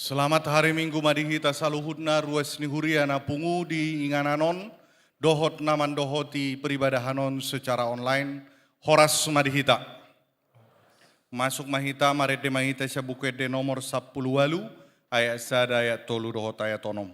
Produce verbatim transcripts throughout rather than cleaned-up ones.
Selamat hari Minggu ma di hita saluhutna, ruas ni huria na pungu di inganan on dohot na mandohoti peribadahan on secara online. Horas ma di hita. Masuk ma hita, marende ma hita sian Buku Ende nomor sampulu ualu, ayat sada, ayat tolu dohot ayat onom.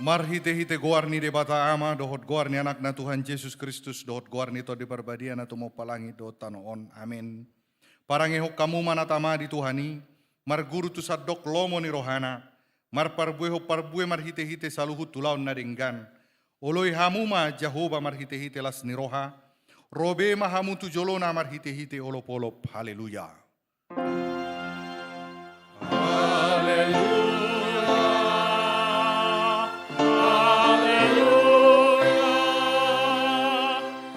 Marhitehite goar ni Debata Ama, dohot goar ni Anakna Tuhan Jesus Kristus, dohot goar ni Tondi Parbadia na tumompa langit dohot tano on. Amen. Parangehon hamu ma na tama di Tuhan i, marguru tu sandok lomo ni rohana, marparbuehon parbue marhitehite saluhut ulaon na denggan. Oloi hamu ma Jahowa marhitehite las ni roha, ro be ma hamu tu jolona marhitehite olopolop. Haleluya. Haleluya. Haleluya.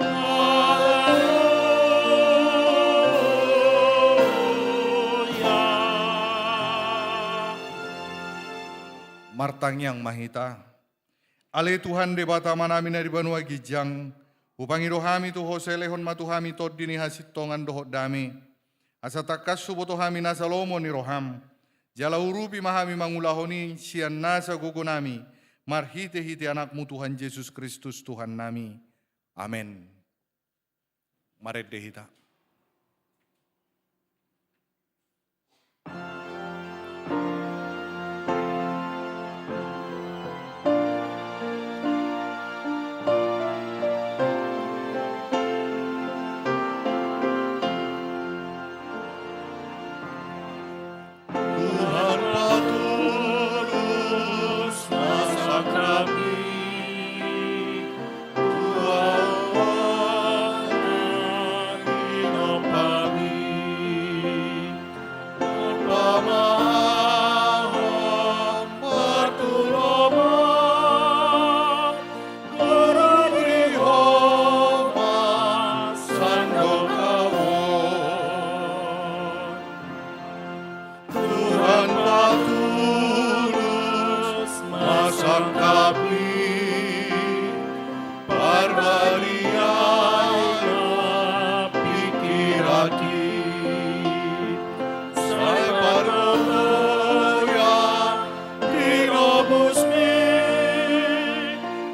Haleluya. Martangiang ma hita. Ale Tuhan Debata Amanami na di banua ginjang, hupangido hami tu Ho, sai lehon ma tu hami tondi ni hasintongan dohot dame. Asa tangkas huboto hami nasa lomo ni roham, jala urupi ma hami mangulahon i sian nasa gogonami, marhitehite Anakmu Tuhan Jesus Kristus Tuhannami. Amen. Marende hita. Tuhan patulus ma sangkapmi, tuatua na hinompami, pamahon partulomon, guru ni homa sandok aon. Tuhan patulus ma sangkapmi,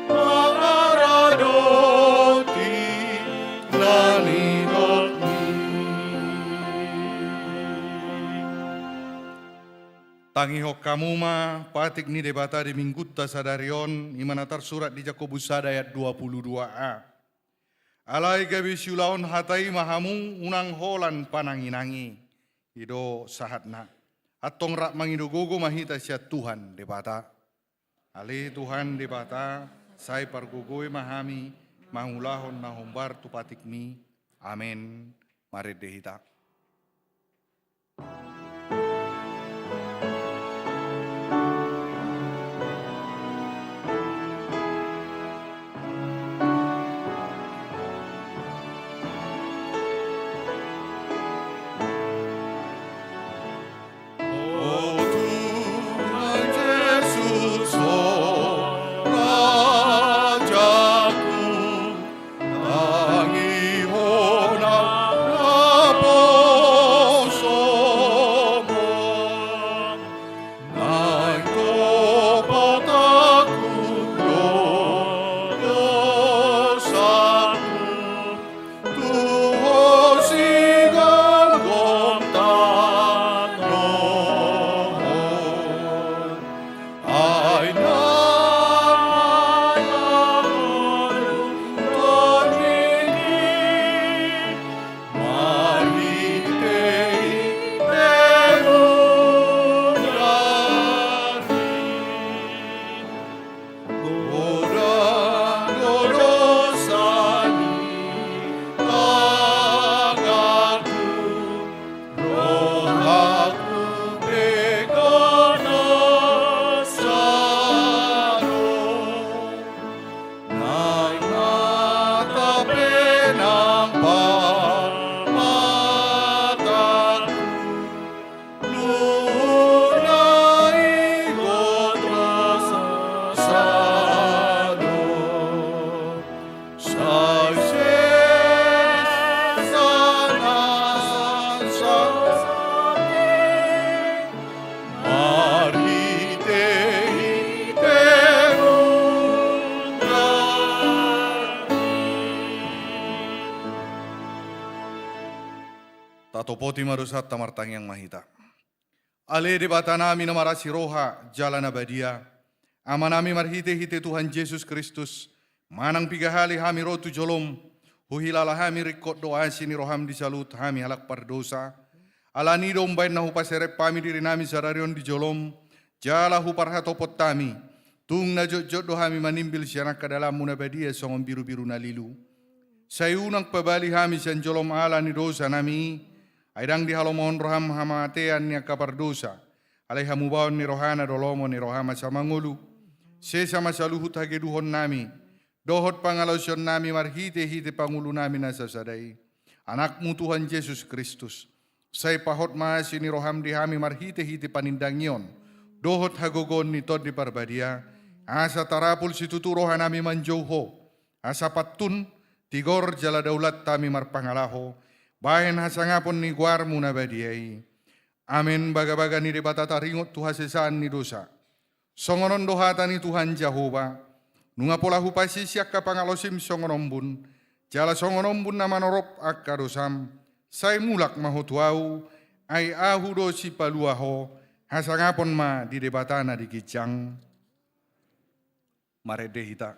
Mangaradoti na nidokmi. Tangihon hamu ma patik ni Debata di Minggunta sadari on, i ma na tarsurat di Jakobus sada ayat dua puluh dua a. Alai gabe siulahon hata i ma hamu, unang holan pananginangi. I do sahatna. Antong rap mangido gogo ma hita sian Tuhan Debata. Ale Tuhan Debata, sai pargogoi ma hami mangulahon na hombar tu patikmi. Amen. Marende hita. O Tuhan Jesus, o Rajaku, tangihon ma naposomon, naeng topot hamu do dosaku, tu Ho sigomgom tano on. Ai na mangolu tondimi, marhite itemu nari. Godang do dosa ni tanganku, rohangku pe nasa do. Nang mata pe nang pamatangku, nunga igot dosa do. Sai sesa nasa, marhite itemu nari. Tatopoti ma dosanta, martangiang ma hita. Ale Debatanami na marasi roha jala na badia, Amanami, marhitehite Tuhan Jesus Kristus, manang piga hali hami ro tu jolom, huhilala hami ringkot do asi ni roham di saluhut hami halak pardosa. Alani i do umbahen na hupaserep hami dirinami sadari on di jolom, jala huparhatopot hami, tung na jotjot do hami manimbil sian angka dalanmu na badia songon birubiru na lilu. Sai unang pabali hami sian jolom ala ni dosanami i, ai ndang dihalomohon roham hamatean ni angka pardosa, alai hamubaon ni rohana do lomo ni roham asa mangolu. Sesa ma saluhut hageduhonnami dohot pangalaosionnami marhitehite pangulunami na sasada i, Anakmu Tuhan Jesus Kristus. Sai pahot ma asi ni roham di hami marhitehite panindangion dohot hagogoon ni Tondi Parbadia, asa tarapul situtu rohanami manjou Ho, asa pantun, tigor jala daulat hami marpangalaho bahen hasangapon ni goarmu na badia i. Amen. Bagabaga ni Debata taringot tu hasesaan ni dosa. Songon on do hata ni Tuhan Jahowa: Nunga pola hupasisi angka pangalaosim songon ombun, jala songon ombun na manorop angka dosam. Sai mulak ma ho tu Ahu, ai Ahu do Sipalua ho. Hasangapon ma di Debata na di ginjang. Marende hita.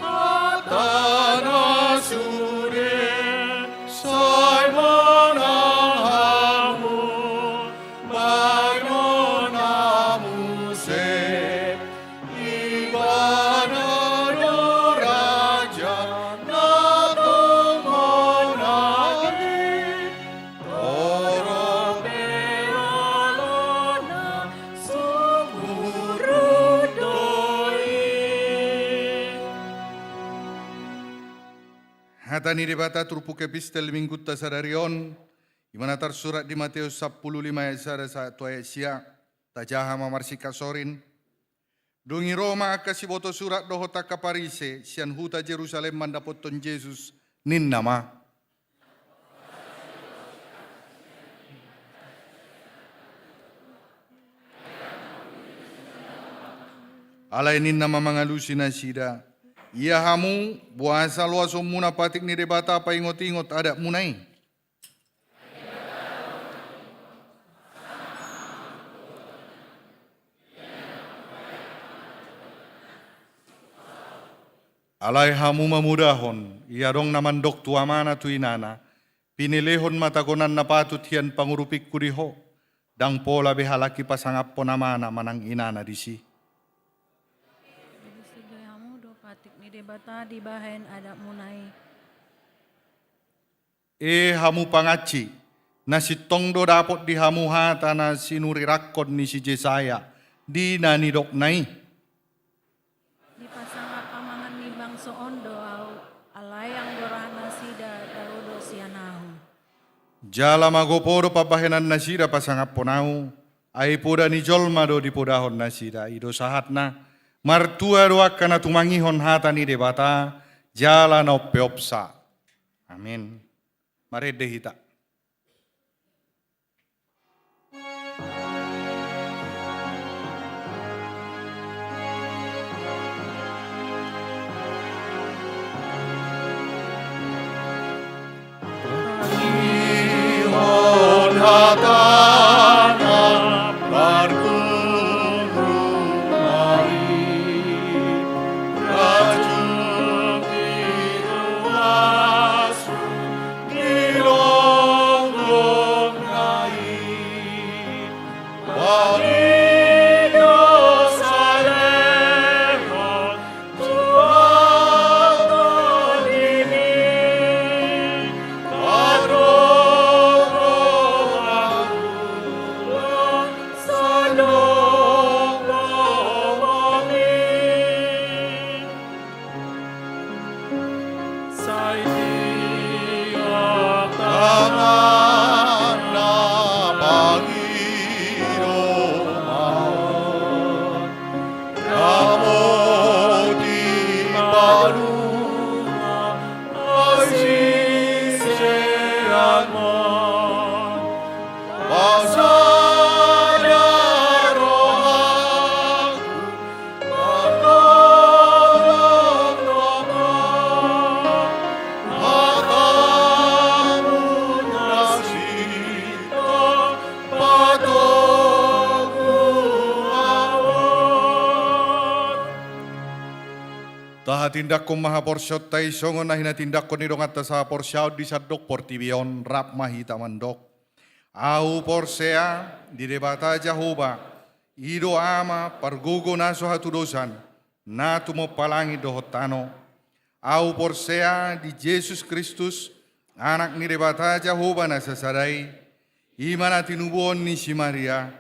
Hata na sude, sai manang hamu, bahenon na muse. Ibana do raja na tumompa i, torop ni rohana sumurut do i. Hata ni Debata turpuk epistel minggunta sadari on, Ima na tarsurat di Mateus sampulu lima ayat sada sahat tu ayat sia. Tajaha ma marsingkat sorin. Dung i ro ma angka siboto surat dohot angka Parise sian huta Jerusalem mandapothon Jesus, ninna ma: Alai ninna ma mangalusi nasida: Ia hamu, boasa loasonmuna patik ni Debata paingot-ingot adatmuna i? Alai hamu mamodahon, ia adong na mandok tu amana tu inana: Pinelehon ma tagonan na patut hian pangurupingku di ho. Ndang pola be halak i pasangaphon amana manang inana disi. Jadi sige hamu do patik ni Debata dibahen adatmuna i. E hamu pangansi, na sintong do dapot di hamu hata na sinurirangkon ni si Jesaya di na nidokna i: Dipasangap pamangan ni bangso on do Ahu, alai anggo roha nasida daru do sian Ahu. Jala magopo do pambahenan nasida pasangaphon Ahu, ai poda ni jolma do dipodahon nasida. I do sahatna. Martua do angka na tumangihon hata ni Debata jala na umpeopsa. Amin. Marende hita. Tahatindangkon ma haporseaonta i songon na hinatindangkon ni donganta sahaporseaon di sandok portibi on. Rap ma hita mandok: Ahu porsea di Debata Jahowa, i do Ama pargogo na so hatudosan, na tumompa langit dohot tano. Ahu porsea di Jesus Kristus, Anak ni Debata Jahowa na sasada i, i ma na tinubuhon ni si Maria,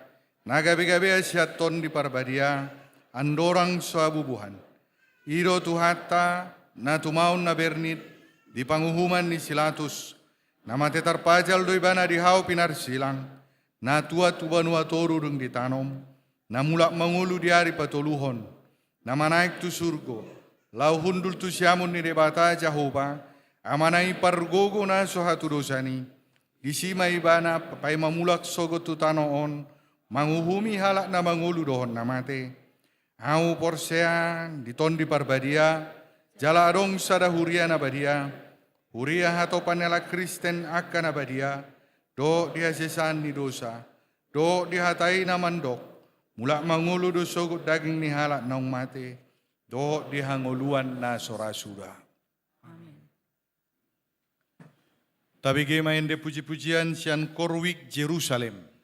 na gabe-gabe sian Tondi Parbadia, andorang so habubuhan. I do Tuhanta, na tumaon na bernit di panguhuman ni si Latus, na mate tarpajal do Ibana di hau pinarsilang, na tuat tu banua toru dung ditanom, na mulak mangolu di ari patoluhon, na manaek tu surgo, laho hundul tu siamun ni Debata Jahowa, Amana i pargogo na so hatudosan i. Disi ma Ibana paima mulak sogot tu tano on, manguhumi halak na mangolu dohot na mate. Ahu porsea di Tondi Parbadia, jala adong sada huria na badia, huria hatopan ni halak Kristen angka na badia, dohot di hasesaan ni dosa, dohot di hata i na mandok, mulak mangolu do sogot daging ni halak naung mate, dohot di hangoluan na so ra suda. Amin. Tabege ma ende puji-pujian sian Korwik Jerusalem.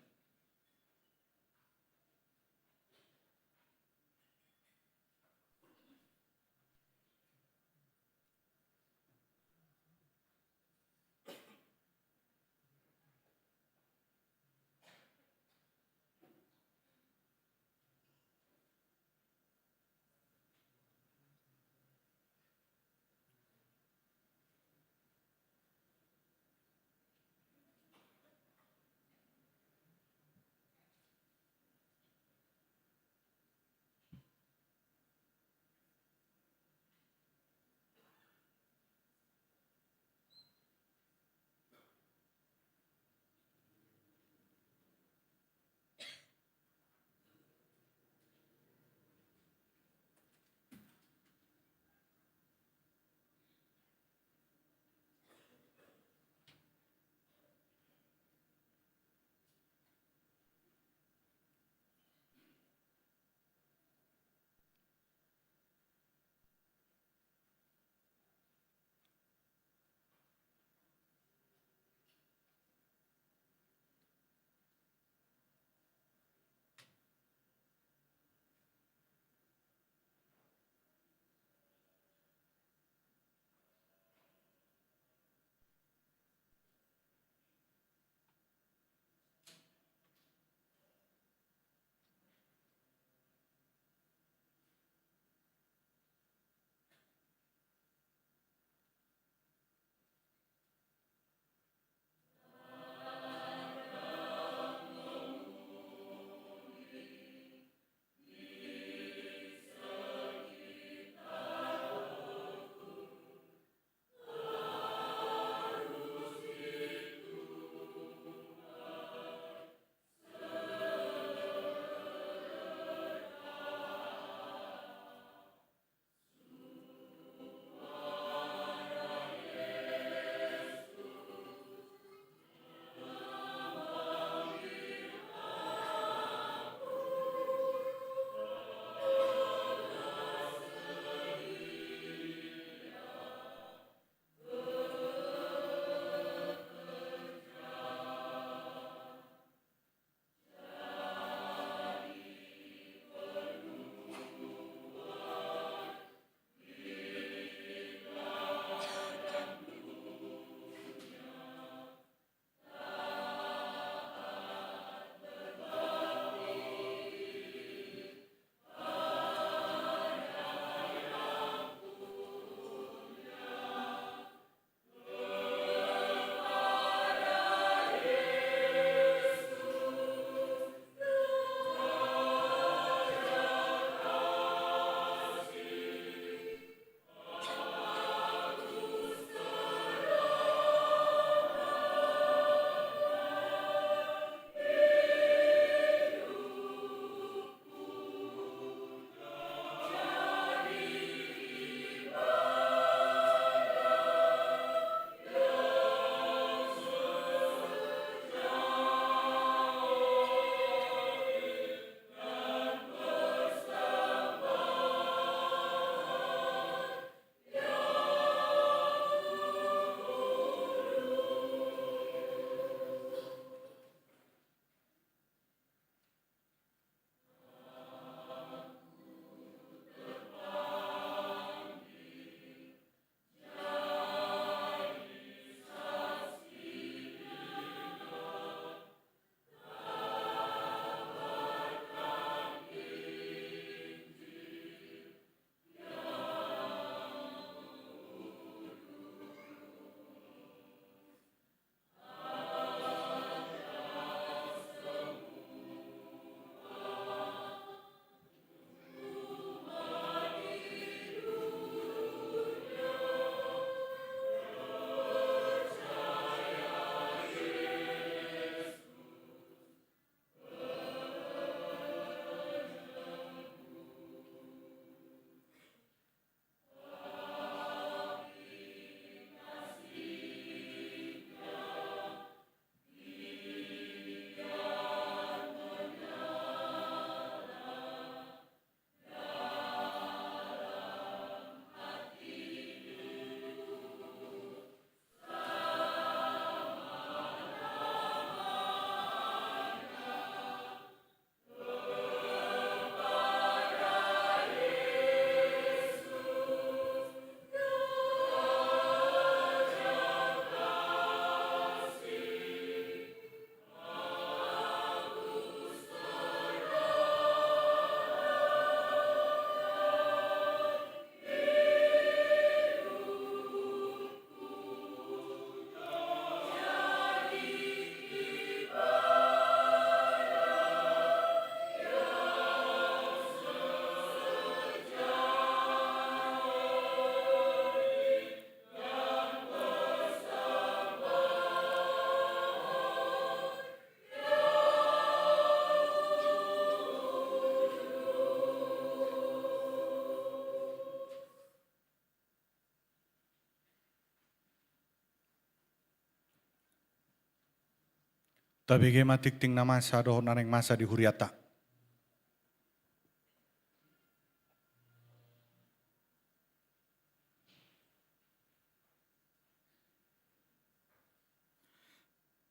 Tabege ma tingting na masa dohot na naeng masa di huriata.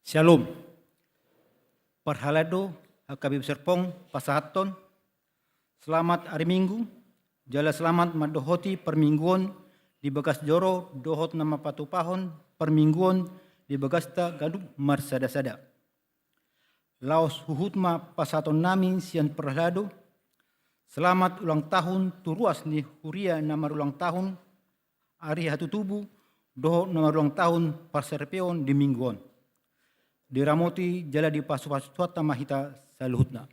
Syalom. Parhalado H K B P Serpong pasahathon selamat ari Minggu, jala selamat mandohoti parmingguon di bagas joro dohot na mapatupahon parmingguon di bagasta ganup marsada-sada. Laos huhut ma pasahatonnami sian parhalado, selamat ulang tahun tu ruas ni huria na marulang tahun, ari hatutubu dohot na marulang tahun parsaripeon di Minggu on. Diramoti jala dipasupasu Tuhanta ma hita saluhutna.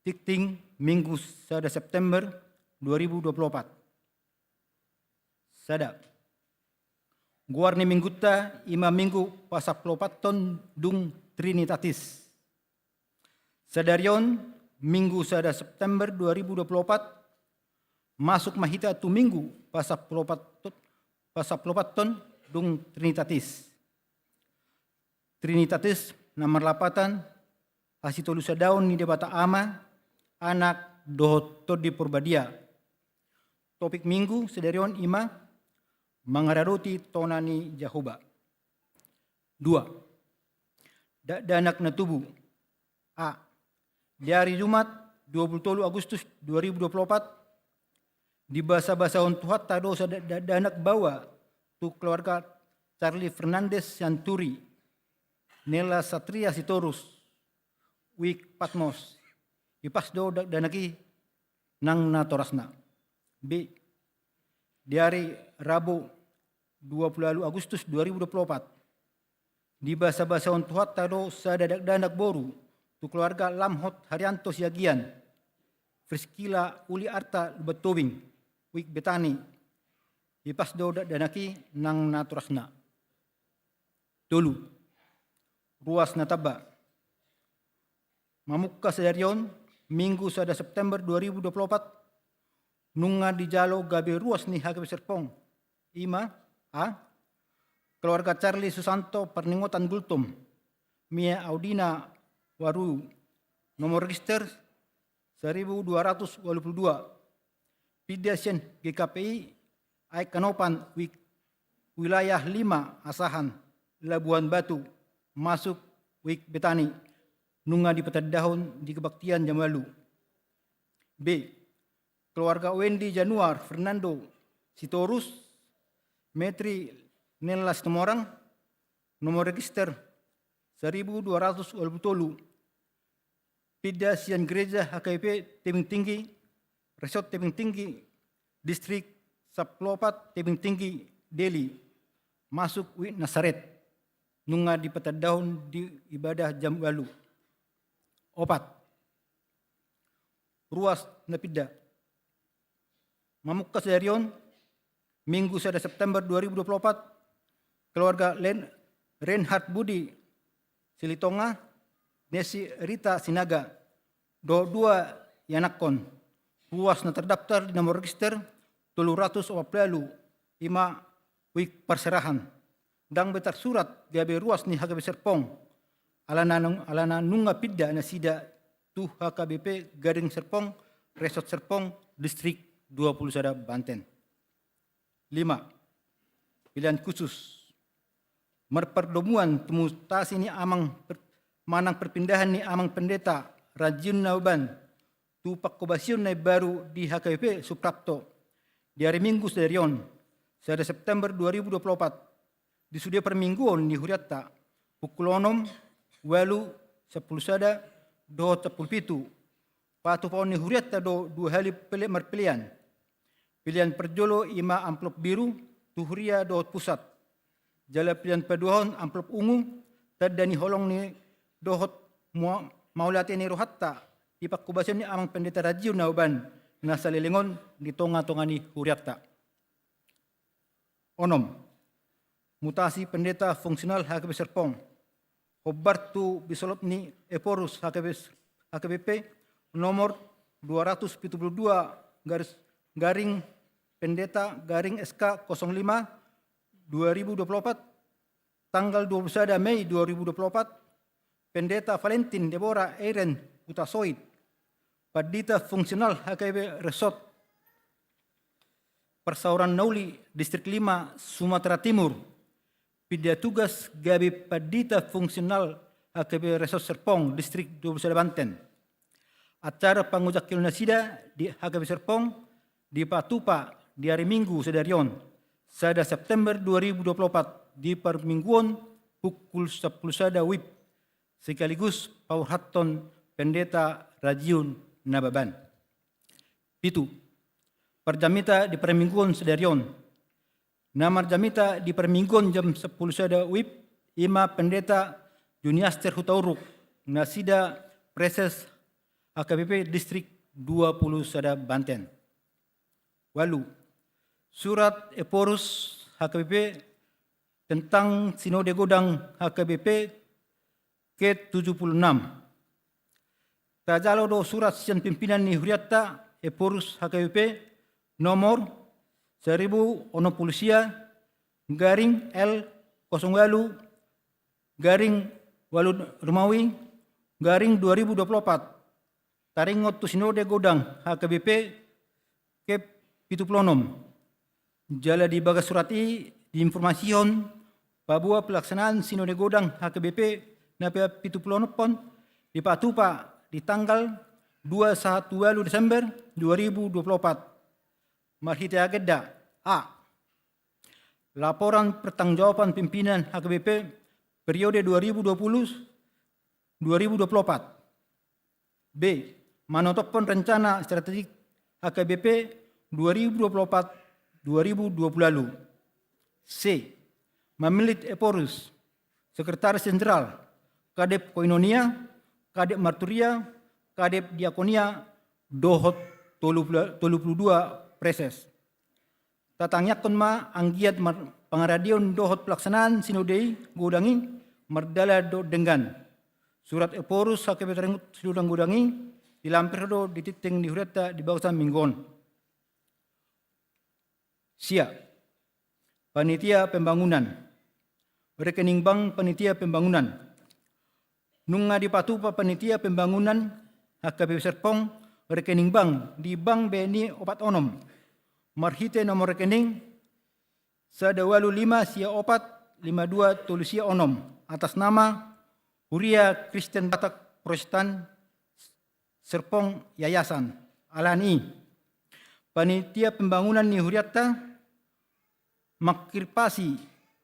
Tingting Minggu sada September dua ribu dua puluh opat. Sada. Goar ni Minggunta i ma Minggu pasampuluopathon dung Trinitatis. Sadari on, Minggu sada September dua ribu dua puluh opat, masuk ma hita tu Minggu pasampuluopat-, pasampuluopathon dung Trinitatis. Trinitatis na marlapatan hasitolusadaon ni Debata Ama, Anak, dohot Tondi Porbadia. Topik Minggu sadari on i ma mangaradoti tona ni Jahowa. Dua. Dakdanak na tubu. A. Di ari Jumat dua puluh tolu Agustus dua ribu dua puluh opat, dibasabasahon Tuhanta do sada dakdanak baoa tu keluarga Charlie Fernandez Sianturi, Nela Satria Sitorus, Wijk Patmos. Ipas do dakdanak i nang natorasna. B. Di ari Rabu dua puluh ualu Agustus dua ribu dua puluh opat, dibasabasahon Tuhanta do sada dakdanak boru tu keluarga Lamhot Haryanto Siagian, Friskila Uli Arta Lumban Tobing, Wijk Betani. Ipas do dakdanak i nang natorasna. Tolu. Ruas na tamba. Mamungka sadari on, Minggu sada September dua ribu dua puluh opat, nunga dijalo gabe ruas ni H K B P Serpong. I ma, A. Keluarga Charlie Susanto Parningotan Gultom, Mia Audina Waru, nomor register seribu dua ratus ualu pulu dua. Pinda sian G K P I Aek Kanopan, Wijk, wilayah lima Asahan, Labuan Batu, masuk Wijk Betani, nunga dipatandahon di kebaktian jam ualu. B. Keluarga Wendy Januar Fernando Sitorus, Metri Nella Situmorang, nomor register seribu dua ratus ualu pulu tolu. Pinda sian Gereja H K B P Tebing Tinggi, Resort Tebing Tinggi, Distrik sampulu opat Tebing Tinggi, Deli, masuk Wijk Nasaret, nunga dipatandahon di ibadah jam ualu. Opat. Ruas na pinda. Mamungka sadari on, Minggu sada September dua ribu dua puluh opat, keluarga Len-, Reinhard Budi Silitonga, Nesi Rita Sinaga, dohot dua ianakhon, ruas na terdaftar di nomor register tolu ratus opat pulu ualu, i ma Wijk Parserahan. Ndang be tarsurat gabe ruas ni H K B P Serpong, alana nung-, alana nunga pinda nasida tu H K B P Gading Serpong, Resort Serpong, Distrik dua pulu sada Banten. Lima. Pilihan khusus. Marpardomuan tu mutasi ni amang per-, manang perpindahan ni amang pendeta Rajiun Nababan tu pangkobasion na imbaru di H K B P Suprapto di ari Minggu sadari on, sada September dua ribu dua puluh opat, di sude parmingguon ni hurianta, pukul onom, ualu, sampulu sada, dohot sampulu pitu, patupaon ni hurianta do dua hali pele-, marpelean. Pelean parjolo i ma amplop biru tu huria dohot pusat. Jala pelean paduahon amplop ungu, tanda ni holong ni dohot mua-, mauliate ni rohanta di pangkobasion ni amang pendeta Rajiun Nababan na saleleng on di tonga-tonga ni hurianta. Onom. Mutasi pendeta fungsional H K B P Serpong. Hombar tu bisolop ni Ephorus H K B P, H K B P nomor dua ratus pitu pulu dua garis, garing pendeta garing S K kosong lima dua ribu dua puluh opat, Tanggal dua puluh sada Mei dua ribu dua puluh empat, Pendeta Valentin Deborah Eiren Hutasoit, Pandita Fungsional H K B P Resort Parsaoran Nauli, Distrik lima, Sumatera Timur, pinda tugas gabe Pandita Fungsional H K B P Resort Serpong, Distrik dua puluh sada Banten. Acara pangojak hian nasida di H K B P Serpong dipatupa di ari Minggu sadari on, sada September dua ribu dua puluh empat, di parmingguon pukul sampulu sada wib, sekaligus paborhathon Pendeta Rajion Nababan. Pitu. Parjamita di parmingguon sadari on. Na marjamita di parmingguon jam sampulu sada wib, i ma Pendeta Juniaster Hutauruk, nasida Praeses H K B P Distrik dua puluh sada Banten. Ualu. Surat Ephorus H K B P tentang Sinode Godang H K B P ke tujuh puluh enam. Tajalo do surat sian pimpinan ni hurianta Ephorus H K B P nomor seribu onom puluh sia garing L kosong ualu garing ualu rimawi garing dua ribu dua puluh empat, taringot tu Sinode Godang H K B P ke pitu puluh onom. Jala di bagas surat i diinformasihon paboa pelaksanaan Sinode Godang H K B P na pitu puluh onom on dipatupa di tanggal dua sahat ualu Desember dua ribu dua puluh empat. Marhite agenda: A. Laporan pertanggungjawaban pimpinan H K B P periode dua ribu dua puluh dua ribu dua puluh empat. B. Manotophon rencana strategik H K B P dua ribu dua puluh empat dua ribu dua puluh ualu. C. Mamillit Ephorus, Sekretaris Jenderal, Kadep Koinonia, Kadep Marturia, Kadep Diakonia, dohot tolu puluh, tolu puluh dua Praeses. Tatangiangkon ma anggiat mar-, pangaradion dohot pelaksanaan Sinode i Godang i mardalan dohot denggan. Surat Ephorus H K B P taringot Sinode Godang i dilampir do di tingting ni hurianta di bagasan minggu on. Sia. Panitia pembangunan. Rekening bank panitia pembangunan. Nunga dipatupa panitia pembangunan H K B P Serpong rekening bank di bank B N I opat onom. Marhite nomor rekening sada ualu lima sia opat lima dua tolu sia onom, atas nama Huria Kristen Batak Protestan Serpong Yayasan. Alani i, panitia pembangunan ni hurianta mangkirpasi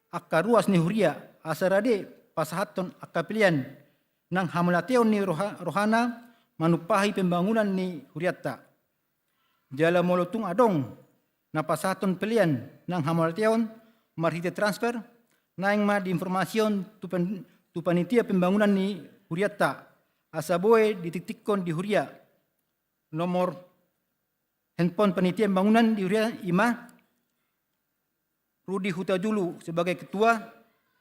angka ruas ni huria asa rade pasahathon angka pelean nang hamauliateon ni roha-, rohana manumpahi pembangunan ni hurianta. Jala molo tung adong na pasahathon pelean nang hamauliateon marhite transfer, naeng ma diinformasihon tu pen-, tu panitia pembangunan ni hurianta, asa boi ditiktikkon di huria. Nomor handphone panitia pembangunan di huria i ma Rudi Hutajulu sebagai ketua,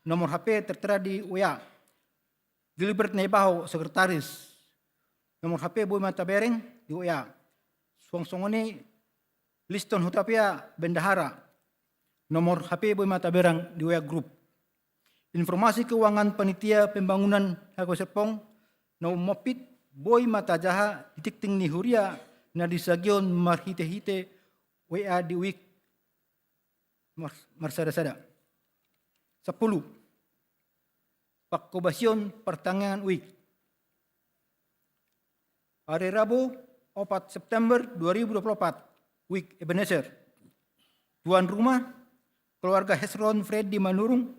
nomor H P tertera di W A. Gilbert Naibaho, sekretaris, nomor H P boi ma tabereng di W A. Suang songon i Liston Hutapea, bendahara, nomor H P boi ma tabereng di W A grup. Informasi keuangan panitia pembangunan H K B P Serpong na ummompit boi ma tajaha di tingting ni huria na disagihon marhitehite W A di wik mar-, marsadasada. Sampulu. Panghobasion partangiangan wik. Ari Rabu, opat September dua ribu dua puluh opat, wik Ebenezer. Tuan rumah, keluarga Hesron Freddy Manurung,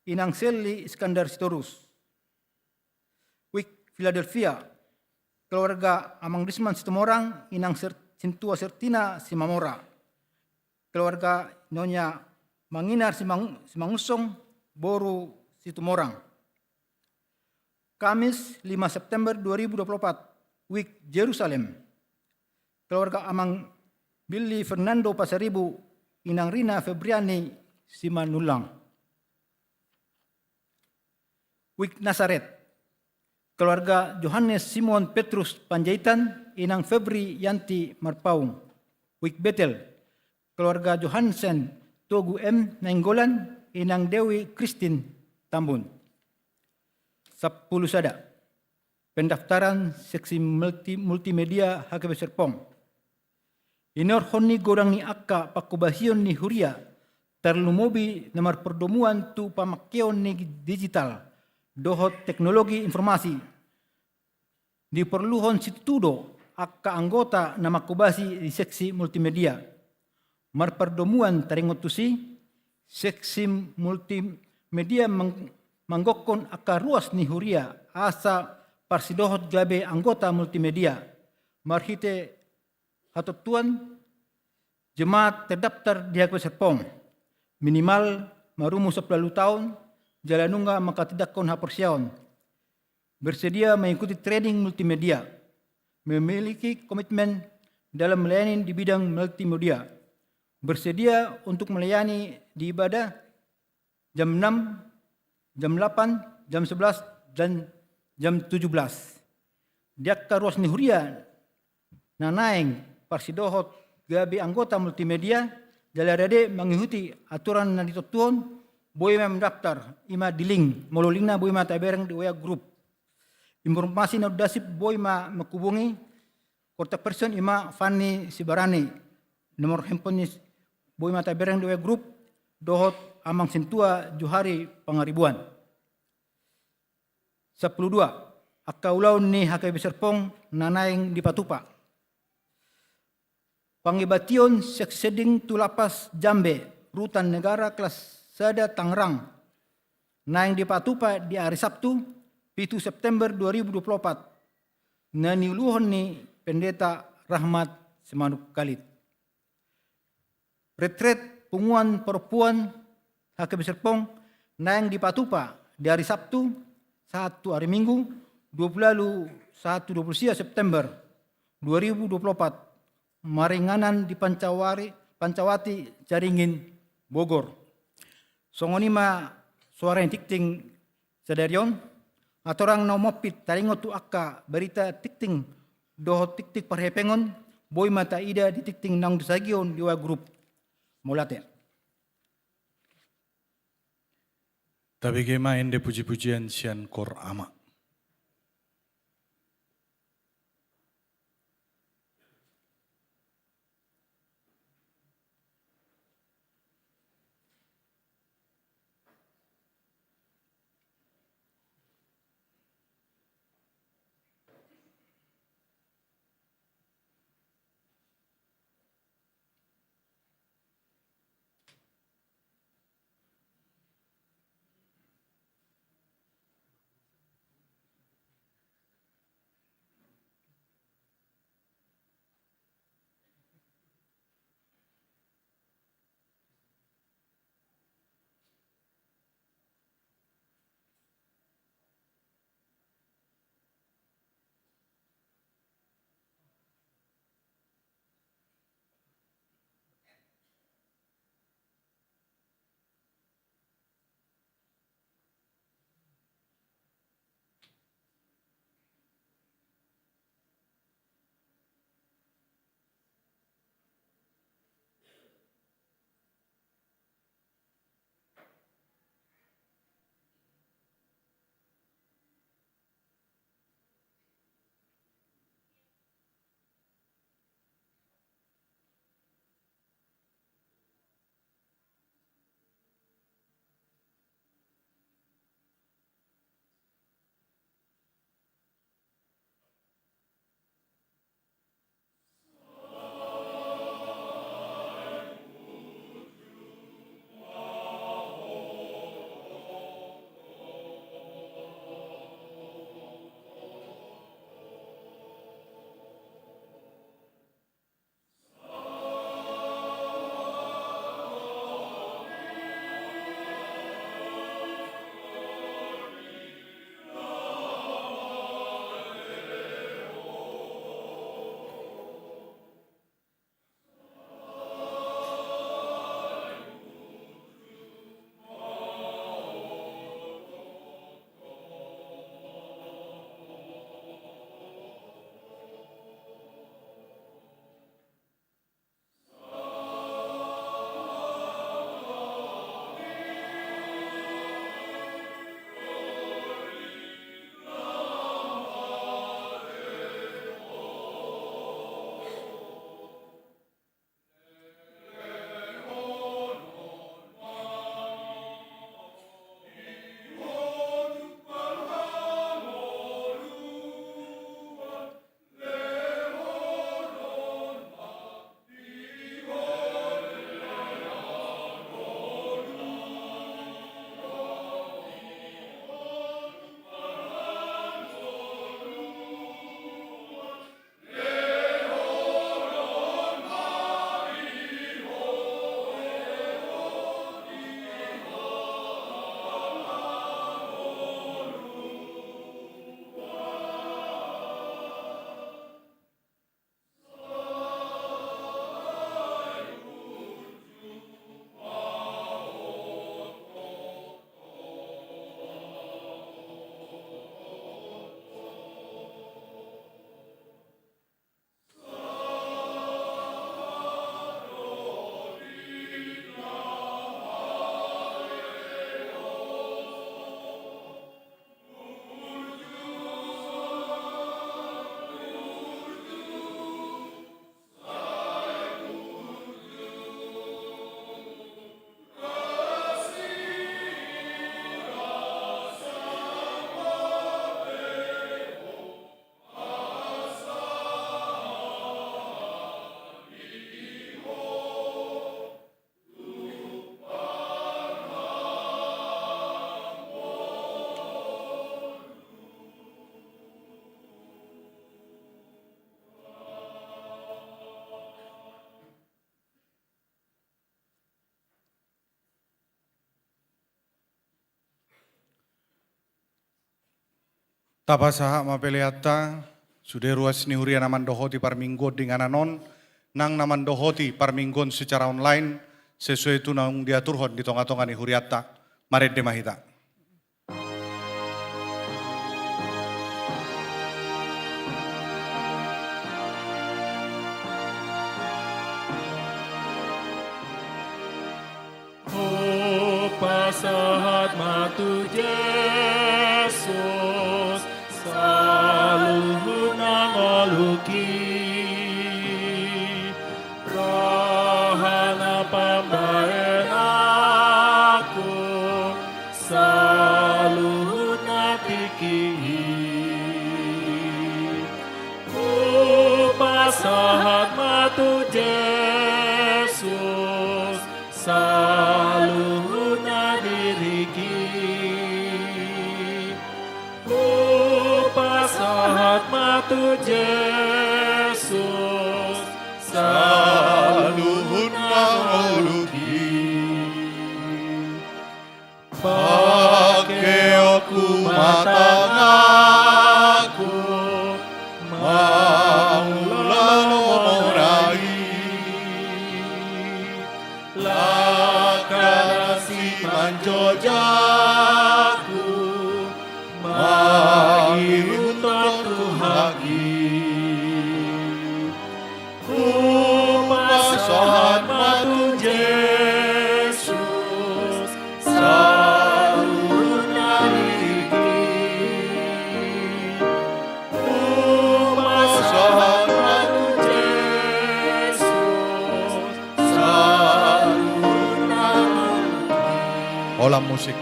inang Sally Iskandar Sitorus. Wik Philadelphia, keluarga Amang Disman Situmorang, inang Ser-, Sintua Sertina Simamora. Keluarga Nyonya Manginar Simang-, Simangunsong, boru Situmorang. Kamis, lima September dua ribu dua puluh opat, wik Jerusalem. Keluarga Amang Billy Fernando Pasaribu, inang Rina Febriani Simanullang. Wik Nasaret. Keluarga Johannes Simon Petrus Panjaitan, inang Febri Yanti Marpaung. Wik Betel. Keluarga Johansen Togu M Nainggolan, inang Dewi Kristin Tambun. Sampulu sada. Pendaftaran seksi multi-, multimedia H K B P Serpong. Inorhon ni godang ni angka pangkobasion ni huria, tarlumobi na marpardomuan tu pamakkeon ni digital dohot teknologi informasi, diporluhon situtu do angka anggota na mangkobasi di seksi multimedia. Marpardomuan taringot tusi, seksi multimedia mang-, manggokhon angka ruas ni huria asa parsidohot gabe anggota multimedia. Marhite hatontuan, jemaat terdaftar di H K B P Serpong, minimal marumus sampulu ualu taon, jala nunga manghatindanghon haporseaon, bersedia mengikuti training multimedia, memiliki komitmen dalam melayani di bidang multimedia, bersedia untuk melayani di ibadah jam enam, jam delapan, jam sebelas, dan jam tujuh belas. Di angka ruas ni huria na naeng parsidohot gabe anggota multimedia, jala rade mengikuti aturan na ditontuhon, boi ma mendaftar, i ma di link, molo link na boi ma tabereng di W A group. Informasi na undasip boi ma menghubungi kontak person i ma Fanny Sibarani, nomor handphone ni boi ma tabereng di W A group, dohot Amang Sintua Johari Pangaribuan. Sampulu dua. Angka ulaon ni H K B P Serpong na naeng dipatupa. Pangibation seksi sending tu Lapas Jambe, Rutan Negara kelas sada Tangerang, naeng dipatupa di ari Sabtu, pitu September dua ribu dua puluh opat, na niuluhon ni Pendeta Rahmat Simanungkalit. Retret punguan parompuan H K B P Serpong naeng dipatupa di ari Sabtu sahat tu ari Minggu, dua puluh ualu sahat tu dua puluh sia September dua ribu dua puluh opat, maringanan di Pancawari, Pancawati, Caringin, Bogor. Songon i ma suara ni tingting sadari on. Atorang na umompit taringot tu angka barita tingting dohot tingting parhepengon, boi ma taida di tingting naung disagion di W A group. Mauliate. Tabege ma ende puji-pujian sian Kor Ama. Tapasahat ma peleanta, sude ruas ni huria na mandohoti parmingguon di inganan on, nang na mandohoti parmingguon secara online, sesuai tu naung diaturhon di tonga-tonga ni hurianta. Marende ma hita. Hupasahat ma tu Jesus saluhut na ngolungki, rohana pambahenanku, saluhut na tingki i. Hupasahat ma tu Jesus saluhutna diringki. Hupasahat ma tu Jesus saluhutna ngolungki. Pangkeonku ma tanganku mangula lomona i, langkana simanjojangku mangihuthon Tuhanki. Hupasahat ma tu Jesus saluhutna diringki. Hupasahat ma tu Jesus saluhutna ngolungki. Holan musik.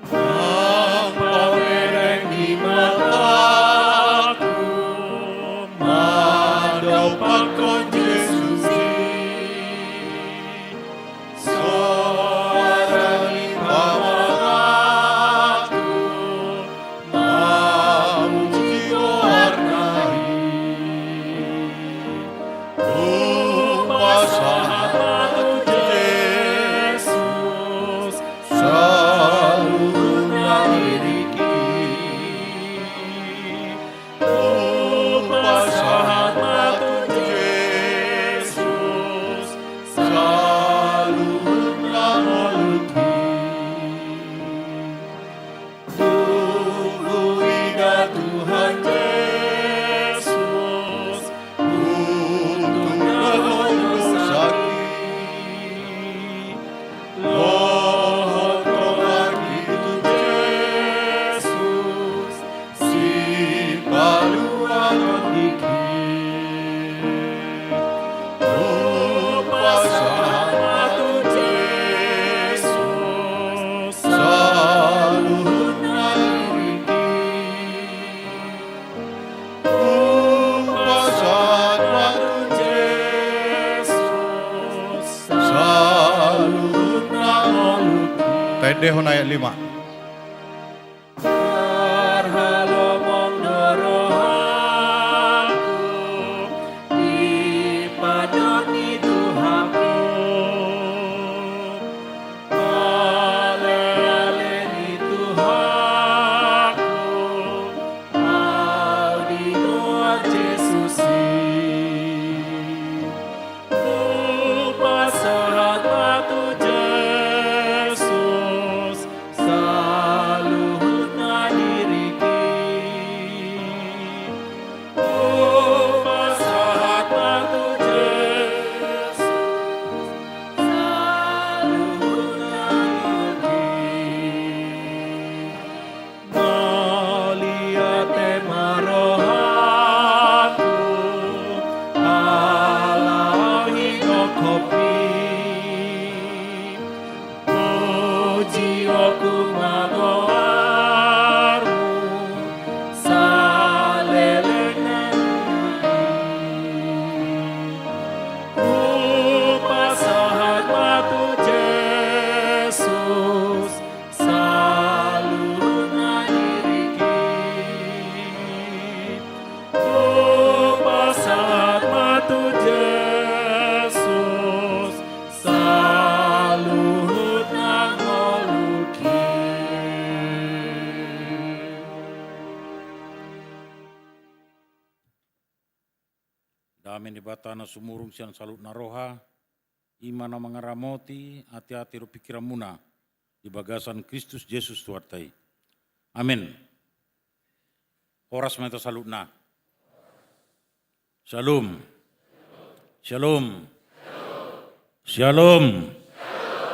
Nang pamereng ni mataku mandompakhon Jesus i, soara ni pamanganku mamuji goarna i. Hupasahat ma tu Jesus saluhutna diringki. Hupasahat ma tu Jesus saluhutna ngolungki. Dung huida Tuhan Jesus, hutumbahon dosangki. Lohot goarki tu Jesus, sipalua tondingki. Hupasahat ma tu Jesus saluhutna diringki. Hupasahat ma tu Jesus saluhutna ngolungki. Taendehon ayat lima. Tarhalomong do rohangku di pandok ni Tuhanku. Paleale ni Tuhanku, ahu di goar Jesus i. Hupasahat ma tu Jesus Amen. Debata na sumurung sian saluhutna roha, i ma na mangaramoti ateate dohot pingkiranmuna di bagasan Kristus Jesus Tuhanta i. Amen. Horas ma hita saluhutna. Syalom. Syalom. Syalom.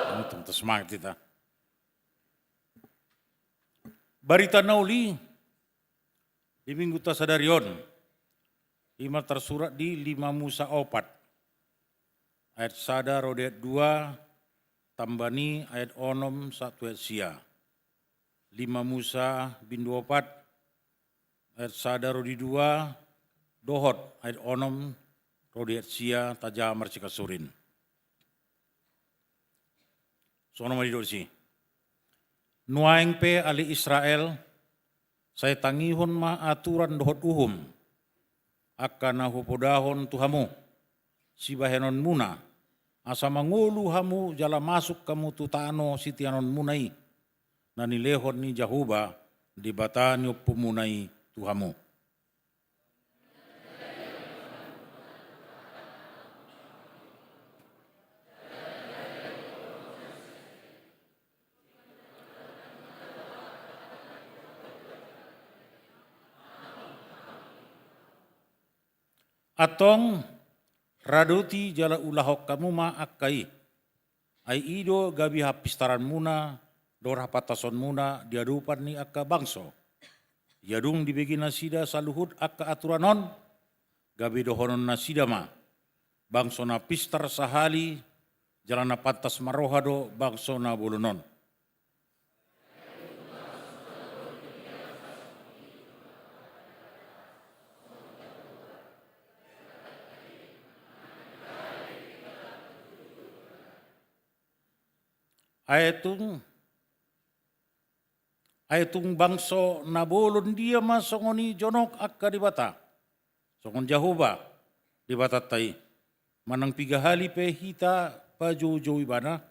Tong, tong semangat hita. Barita na uli di mingguta sadari on, i ma tarsurat di lima Musa opat ayat sada ro di ayat dua, tamba ni ayat onom sahat tu ayat sia. Lima Musa bindu opat ayat sada ro di dua, dohot ayat onom ro di ayat sia, tajaha marsikasurin. Songon on ma didok disi. Nuaeng pe ale Israel, sai tangihon ma aturan dohot uhum, angka na hupodahon tu hamu sibahenonmuna, asa mangolu hamu jala masuk hamu tu tano siteanonmuna i, na nilehon ni Jahowa Debata ni ompumuna i tu hamu. Antong, radoti jala ulahon hamu ma angka i. Ai i do gabe hapistaranmuna dohot hapantasonmuna di adopan ni angka bangso. Ia dung dibege nasida saluhut angka aturan on, gabe dohonon nasida ma: Bangso na pistar sahali, jala na pantas marroha do bangso na bolon on. Ai tung, ai tung bangso na bolon dia ma songon i jonok angka debata, songon Jahowa Debatanta i, manang piga hali pe hita pajoujou ibana?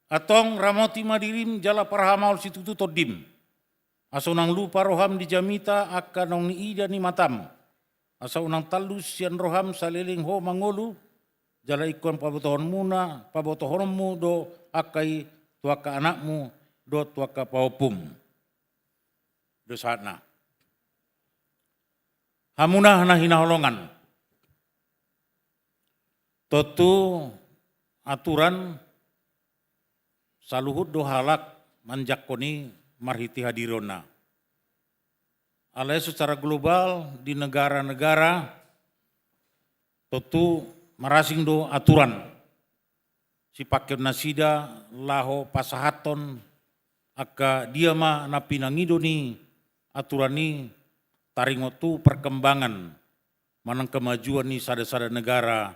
Antong, ramoti ma dirim jala parhamaol situtu tondim, asa unang lupa roham di jamita angka naung niida ni matam, asa unang tallus sian roham saleleng ho mangolu, jala ingkon pabotohonmuna, pabotohononmu do angka i tu angka anakmu dohot tu angka pahompum. Do sahatna. Hamuna na hinaholongan. Tontu aturan saluhut do halak manjangkon i marhite hadironna. Alai secara global di negara-negara tontu marasing do aturan sipangkeon nasida laho pasahathon angka dia ma na pinangido ni aturan i taringot tu perkembangan manang kemajuan ni sada-sada negara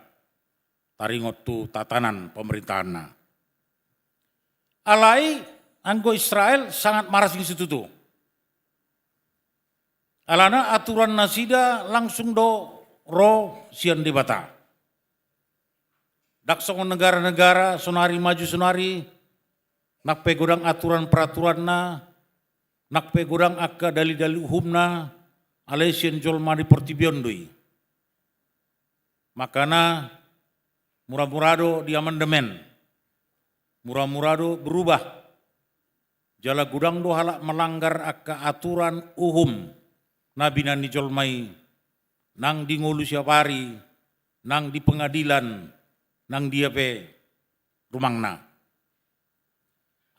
taringot tu tatanan pemerintahanna. Alai anggo Israel sangat marasing situtu. Alana aturan nasida langsung do ro sian Debata. Ndang songon negara-negara sonari maju sonari, nang pe godang aturan peraturanna, nang pe godang angka dalil-dalil uhumna, alai sian jolma di portibi on do i. Makana mura-mura do di amandemen, mura-mura do berubah. Jala godang do halak melanggar angka aturan uhum na binahen ni jolma i, nang di ngolu siapari, nang di pengadilan, nang dia pe rumangna.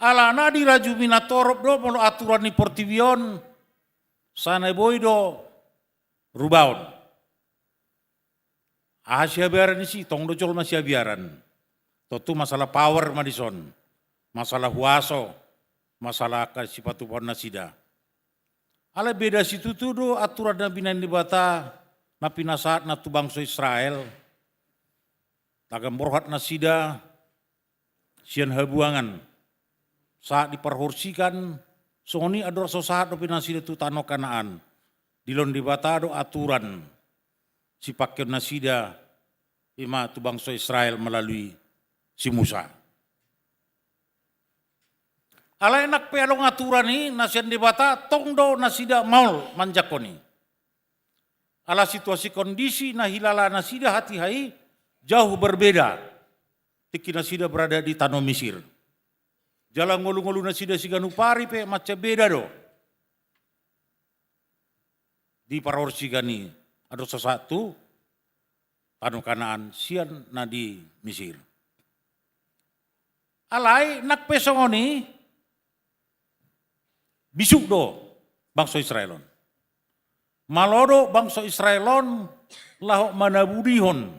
Alana dirajumi na torop do molo aturan ni portibi on, sai na boi do rubaon. Aha siabiaran disi? Tong do jolma siabiaran. Tontu masalah power ma dison, masalah huaso, masalah angka sipatupaon nasida. Alai beda situtu do aturan na binahen Debata na pinasahatna tu bangso Israel. Tagan borhat nasida, sian habuangan, sahat di parhorsikan, songon i andor so sahat dope nasida tu tano Kanaan. Dilehon Debata do aturan sipangkeon nasida, i ma tu bangso Israel melalui si Musa. Alai nang pe adong aturan i na sian Debata, tong do nasida maol manjangkon i. Ala situasi kondisi na hilala nasida hatiha i jauh berbeda tingki nasida berada di tano Misir. Jala ngolu-ngolu nasida siganup ari pe mansai beda do di parhorsikan i andor so sahat tu tano Kanaan sian na di Misir. Alai nang pe songon i, bisuk do bangso Israel on. Malo do bangso Israel on laho manabudihon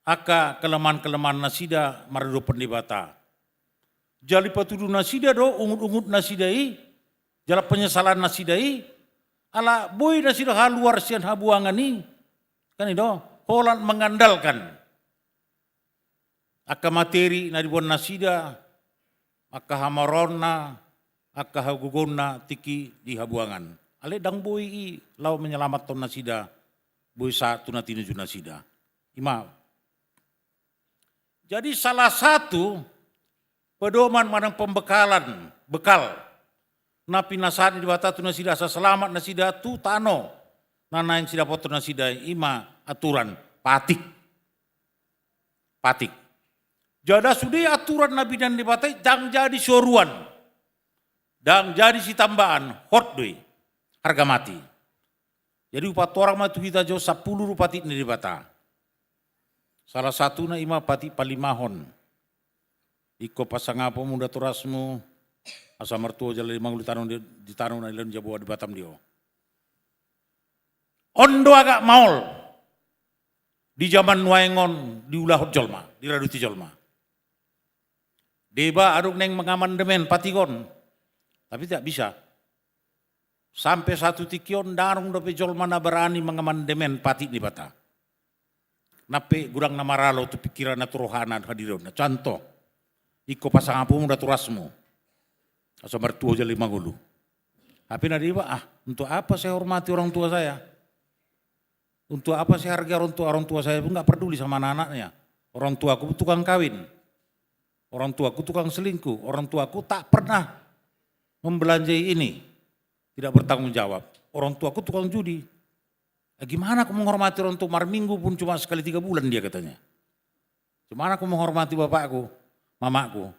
angka kelemahan-kelemahan nasida maradophon Debata. Jala dipatudu nasida do ungut-ungut nasida i, jala penyesalan nasida i, ala boi nasida haluar sian habuangan i, kan i do, holan mengandalkan angka materi na diboan nasida, angka hamaroonna, angka hagogoonna tingki di habuangan. Alai ndang boi i laho menyelamathon nasida, boi sahat tu na tinuju nasida. I ma. Jadi salah satu pedoman manang pembekalan, bekal na pinasahat ni Debata tu nasida asa selamat nasida tu tano na naeng sidapothon nasida i ma aturan patik. Patik. Jala sude aturan na binahen Debata i ndang jadi soruan, ndang jadi sitambaan, hot do i, harga mati. Jadi hupatorang ma tu hita jo sampulu do patik ni Debata. Salah satuna i ma patik palimahon. Ingkon pasangaponmu natorasmu, asa martua jala limangolu di tano, di tano na nilehon Jahowa Debatam di ho. On do agak maol di jaman nuaeng on diulahon jolma, diraduti jolma. Deba adong naeng mengamandemen patik on, tapi tidak bisa. Sampe sahat tu tingki on ndang adong dope jolma na berani mengamandemen patik ni Debata. Nang pe godang na maralo tu pingkiranna, tu rohana, hadirionna. Contoh, ingkon pasangaponmu natorasmu, asa martua jala limangolu. Hape na deba, ah, untuk apa saya hormati orang tua saya? Untuk apa saya hargai orang tua? Orang tua saya pun nggak peduli sama anak-anaknya. Orang tuaku tukang kawin. Orang tuaku tukang selingkuh. Orang tuaku tak pernah membelanjai ini. Tidak bertanggung jawab. Orang tuaku tukang judi. Eh, gimana aku menghormati orang tua? Marminggu pun cuma sekali tiga bulan dia katanya. Gimana aku menghormati bapakku, mamaku?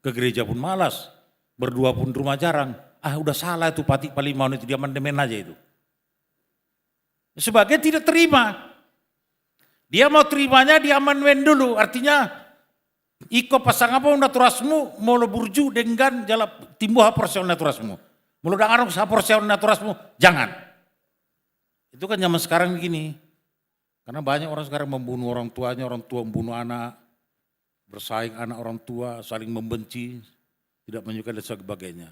Ke gereja pun malas, berdua pun di rumah jarang. Ah, udah salah itu patik palimahon itu, diamandemen aja itu. Sebagai tidak terima. Dia mau terimanya di amandemen dulu, artinya ingkon pasangaponmu natorasmu molo burju denggan jala timbo haporseaon natorasmu. Molo ndang adong haporseaon natorasmu, jangan. Itu kan zaman sekarang begini. Karena banyak orang sekarang membunuh orang tuanya, orang tua membunuh anak, bersaing anak orang tua, saling membenci, tidak menyukai dan sebagainya.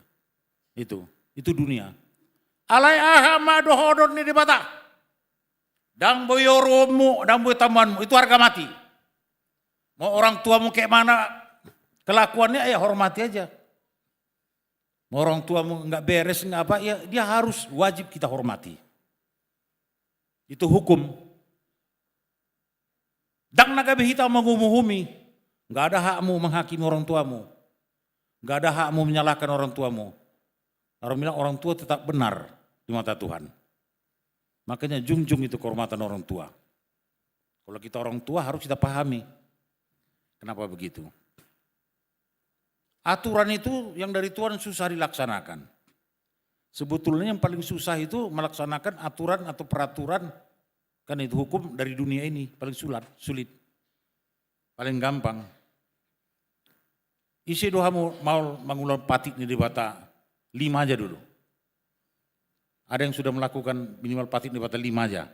Itu, itu dunia. Alai aha ma dohonon ni Debata? Ndang boi oruonmu, ndang boi tammuanmu, itu harga mati. Mau orang tuamu kayak mana kelakuannya, ya hormati aja. Mau orang tuamu nggak beres, nggak apa, ya dia harus wajib kita hormati. Itu hukum. Ndang na gabe hita manguhumuhumi, nggak ada hakmu menghakimi orang tuamu. Nggak ada hakmu menyalahkan orang tuamu. Orang bilang orang tua tetap benar di mata Tuhan. Makanya junjung itu kehormatan orang tua. Kalau kita orang tua harus kita pahami kenapa begitu. Aturan itu yang dari Tuhan susah dilaksanakan. Sebetulnya yang paling susah itu melaksanakan aturan atau peraturan, kan itu hukum dari dunia ini, paling sulat, sulit. Paling gampang. Ise do hamu maol mangulahon patik ni Debata lima aja dulu. Ada yang sudah melakukan minimal patik ni Debata lima aja.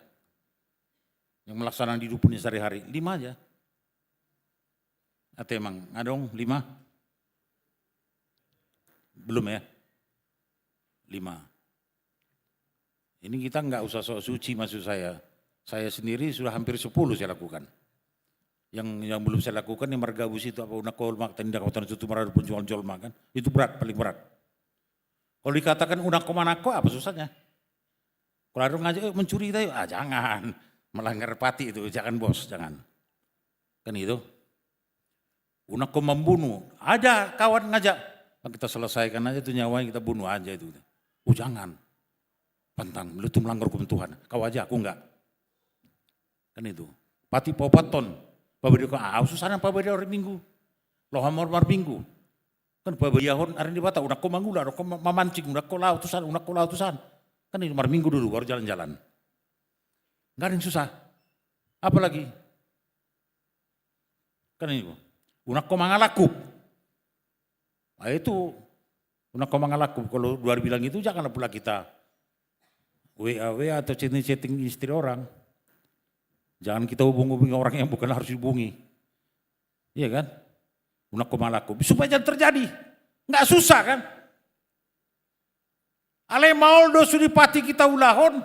Yang melaksanakan di hidupnya sehari-hari, lima aja. Ate mang, adong lima? Belum ya? Lima. Ini kita nggak usah sok suci maksud saya. Saya sendiri sudah hampir sepuluh saya lakukan. Yang, yang belum saya lakukan, yang margabus itu, apa, unang ho martindak, apa, tutu maradu pun jual jolma, kan? Itu berat, paling berat. Kalau dikatakan unang ho manangko, apa susahnya? Kalau ada ngajak, "Eh, mencuri kita, yuk." Ah, jangan. Melanggar pati itu, jangan, Bos, jangan. Kan gitu. Unang ho membunuh. Ada kawan ngajak, "Bang, kita selesaikan aja tuh nyawanya, kita bunuh aja itu." Oh, jangan. Pantang, lu tuh melanggar hukum Tuhan. Kau aja, aku enggak. Kan itu. Pati paopathon. Pabadiahon, ah, susah nang pabadiahon hari Minggu. Loha mar-, marminggu. Kan pabadiahon ari ni Debata, unang ho mangula, unang ho ma-, mamancing, unang ho laho tusan, unang ho laho tusan. Kan itu marminggu dulu, baru jalan-jalan. Nggak ada yang susah. Apalagi? Kan itu. Unang ho mangalangkup. Nah, itu unang ho mangalangkup. Kalau luar bilang itu, janganlah pula kita W A, W A atau chatting-chatting istri orang. Jangan kita hubung-hubungi orang yang bukan harus dihubungi. Iya kan? Unang ho mangalangkup. Supaya jangan terjadi. Nggak susah kan? Alai maol do sude pati kita ulahon,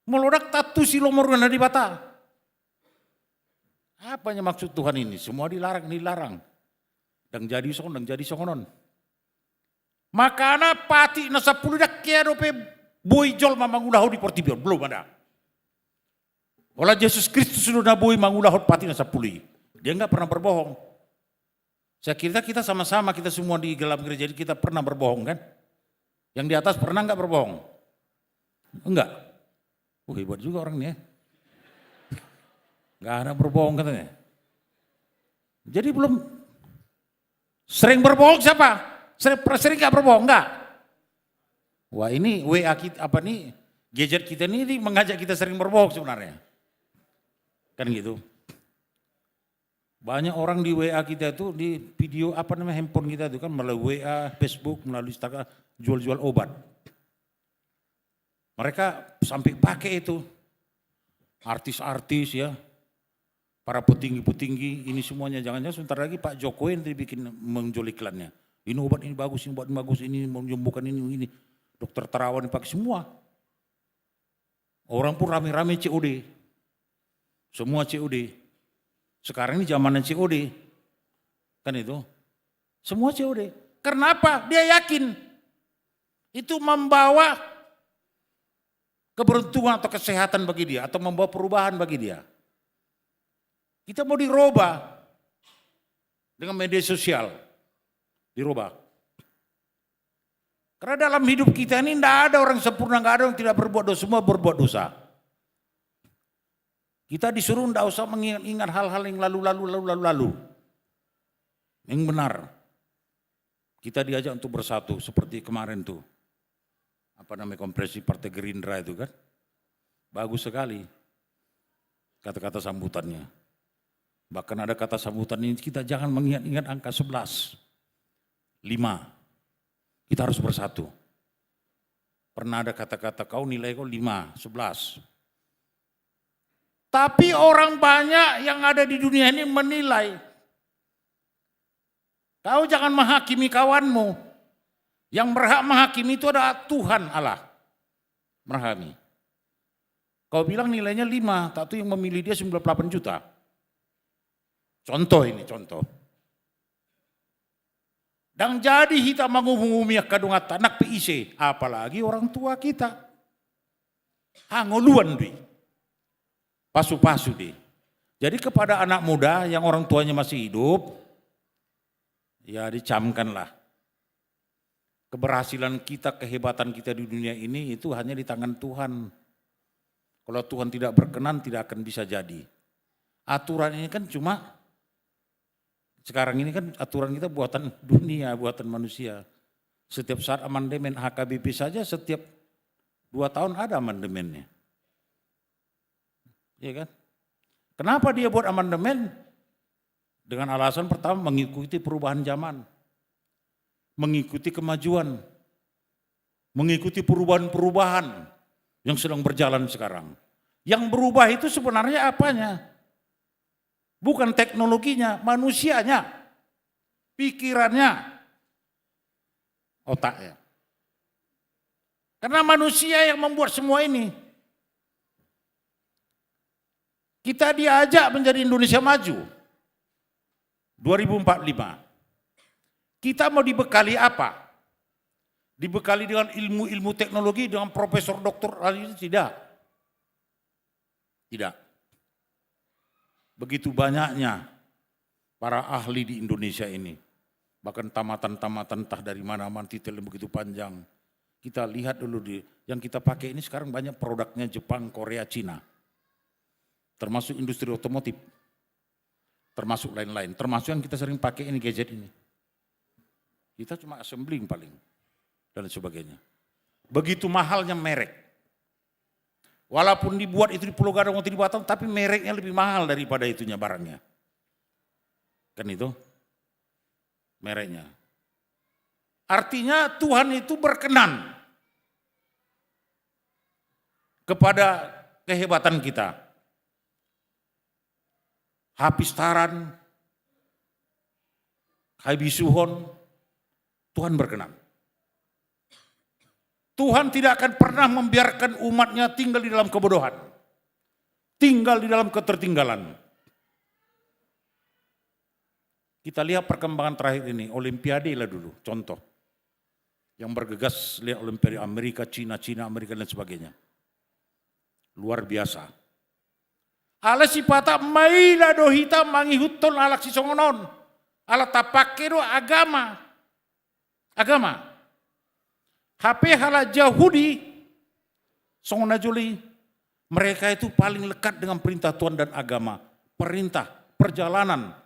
molo ndang taantusi lomo ni roha ni Debata. Apanya maksud Tuhan ini? Semua dilarang, dilarang. Ndang jadi songon, ndang jadi songon on. Makana pati na sampulu i ndang hea dope boi jolma mangulahon di portibi on, belum ada. Holan Jesus Kristus do na boi mangulahon pati na sampulu i. Dia nggak pernah berbohong. Saya kira kita sama-sama, kita semua di dalam gereja ini, kita pernah berbohong, kan? Yang di atas pernah nggak berbohong? Enggak. Oh, hebat juga orang ini, ya. Nggak ada berbohong katanya. Jadi belum, sering berbohong siapa? Sering, sering nggak berbohong? Nggak. Wah, ini W A kita, apa nih, gadget kita ini, ini mengajak kita sering berbohong sebenarnya. Kan gitu. Banyak orang di W A kita itu, di video, apa namanya, handphone kita itu kan, melalui W A, Facebook, melalui Instagram, jual-jual obat. Mereka sampai pakai itu. Artis-artis, ya, para petinggi-petinggi, ini semuanya. Jangan-jangan sebentar lagi Pak Jokowi nanti bikin, menjual iklannya. Ini obat ini bagus, ini obat ini bagus, ini menyembuhkan ini, ini. Dokter Terawan dipakai semua. Orang pun rame-rame C O D. Semua C O D. Sekarang ini zamannya C O D. Kan itu. Semua C O D. Karena apa? Dia yakin itu membawa keberuntungan atau kesehatan bagi dia, atau membawa perubahan bagi dia. Kita mau dirubah dengan media sosial. Dirubah. Karena dalam hidup kita ini nggak ada orang sempurna, nggak ada orang tidak berbuat dosa, semua berbuat dosa. Kita disuruh nggak usah mengingat-ingat hal-hal yang lalu-lalu, lalu-lalu, lalu. Yang benar. Kita diajak untuk bersatu, seperti kemarin tuh. Apa namanya, konferensi Partai Gerindra itu kan. Bagus sekali kata-kata sambutannya. Bahkan ada kata sambutan ini, kita jangan mengingat-ingat angka sebelas. Lima. Kita harus bersatu. Pernah ada kata-kata, "Kau nilai kau lima, sebelas." Tapi orang banyak yang ada di dunia ini menilai. Kau jangan menghakimi kawanmu. Yang berhak menghakimi itu adalah Tuhan Allah. Menghakimi. Kau bilang nilainya lima, tapi yang memilih dia sembilan puluh delapan juta. Contoh ini, contoh. Ndang jadi hita manguhum-uhumi angka donganta, nang pe ise, apalagi orang tua kita. Hangoluan do i. Pasu-pasu do i. Jadi kepada anak muda yang orang tuanya masih hidup, ya dicamkanlah. Keberhasilan kita, kehebatan kita di dunia ini itu hanya di tangan Tuhan. Kalau Tuhan tidak berkenan, tidak akan bisa jadi. Aturan ini kan cuma, sekarang ini kan aturan kita buatan dunia, buatan manusia. Setiap saat amandemen, H K B P saja setiap dua tahun ada amandemennya. Iya kan? Kenapa dia buat amandemen? Dengan alasan pertama, mengikuti perubahan zaman, mengikuti kemajuan, mengikuti perubahan-perubahan yang sedang berjalan sekarang. Yang berubah itu sebenarnya apanya? Bukan teknologinya, manusianya, pikirannya, otaknya. Karena manusia yang membuat semua ini. Kita diajak menjadi Indonesia maju dua ribu empat puluh lima. Kita mau dibekali apa? Dibekali dengan ilmu-ilmu teknologi, dengan profesor doktor, tidak. Tidak. Begitu banyaknya para ahli di Indonesia ini. Bahkan tamatan-tamatan, entah dari mana, mana, titel yang begitu panjang. Kita lihat dulu di, yang kita pakai ini sekarang banyak produknya Jepang, Korea, Cina. Termasuk industri otomotif. Termasuk lain-lain. Termasuk yang kita sering pakai ini, gadget ini. Kita cuma assembling paling. Dan sebagainya. Begitu mahalnya merek. Walaupun dibuat itu di Pulau Gadung atau di Batam, tapi mereknya lebih mahal daripada itunya barangnya. Kan itu mereknya. Artinya Tuhan itu berkenan kepada kehebatan kita. Hapistaran, habisuhon, Tuhan berkenan. Tuhan tidak akan pernah membiarkan umatnya tinggal di dalam kebodohan, tinggal di dalam ketertinggalan. Kita lihat perkembangan terakhir ini, Olimpiade lah dulu, contoh. Yang bergegas, lihat Olimpiade Amerika, Cina, Cina, Amerika, dan sebagainya. Luar biasa. Alai sipata maila do hita mangihuthon halak sisongon on. Ala tapake do agama. Agama. Hape halak Jahudi, songon na jolo i, mereka itu paling lekat dengan perintah Tuhan dan agama. Perintah, perjalanan,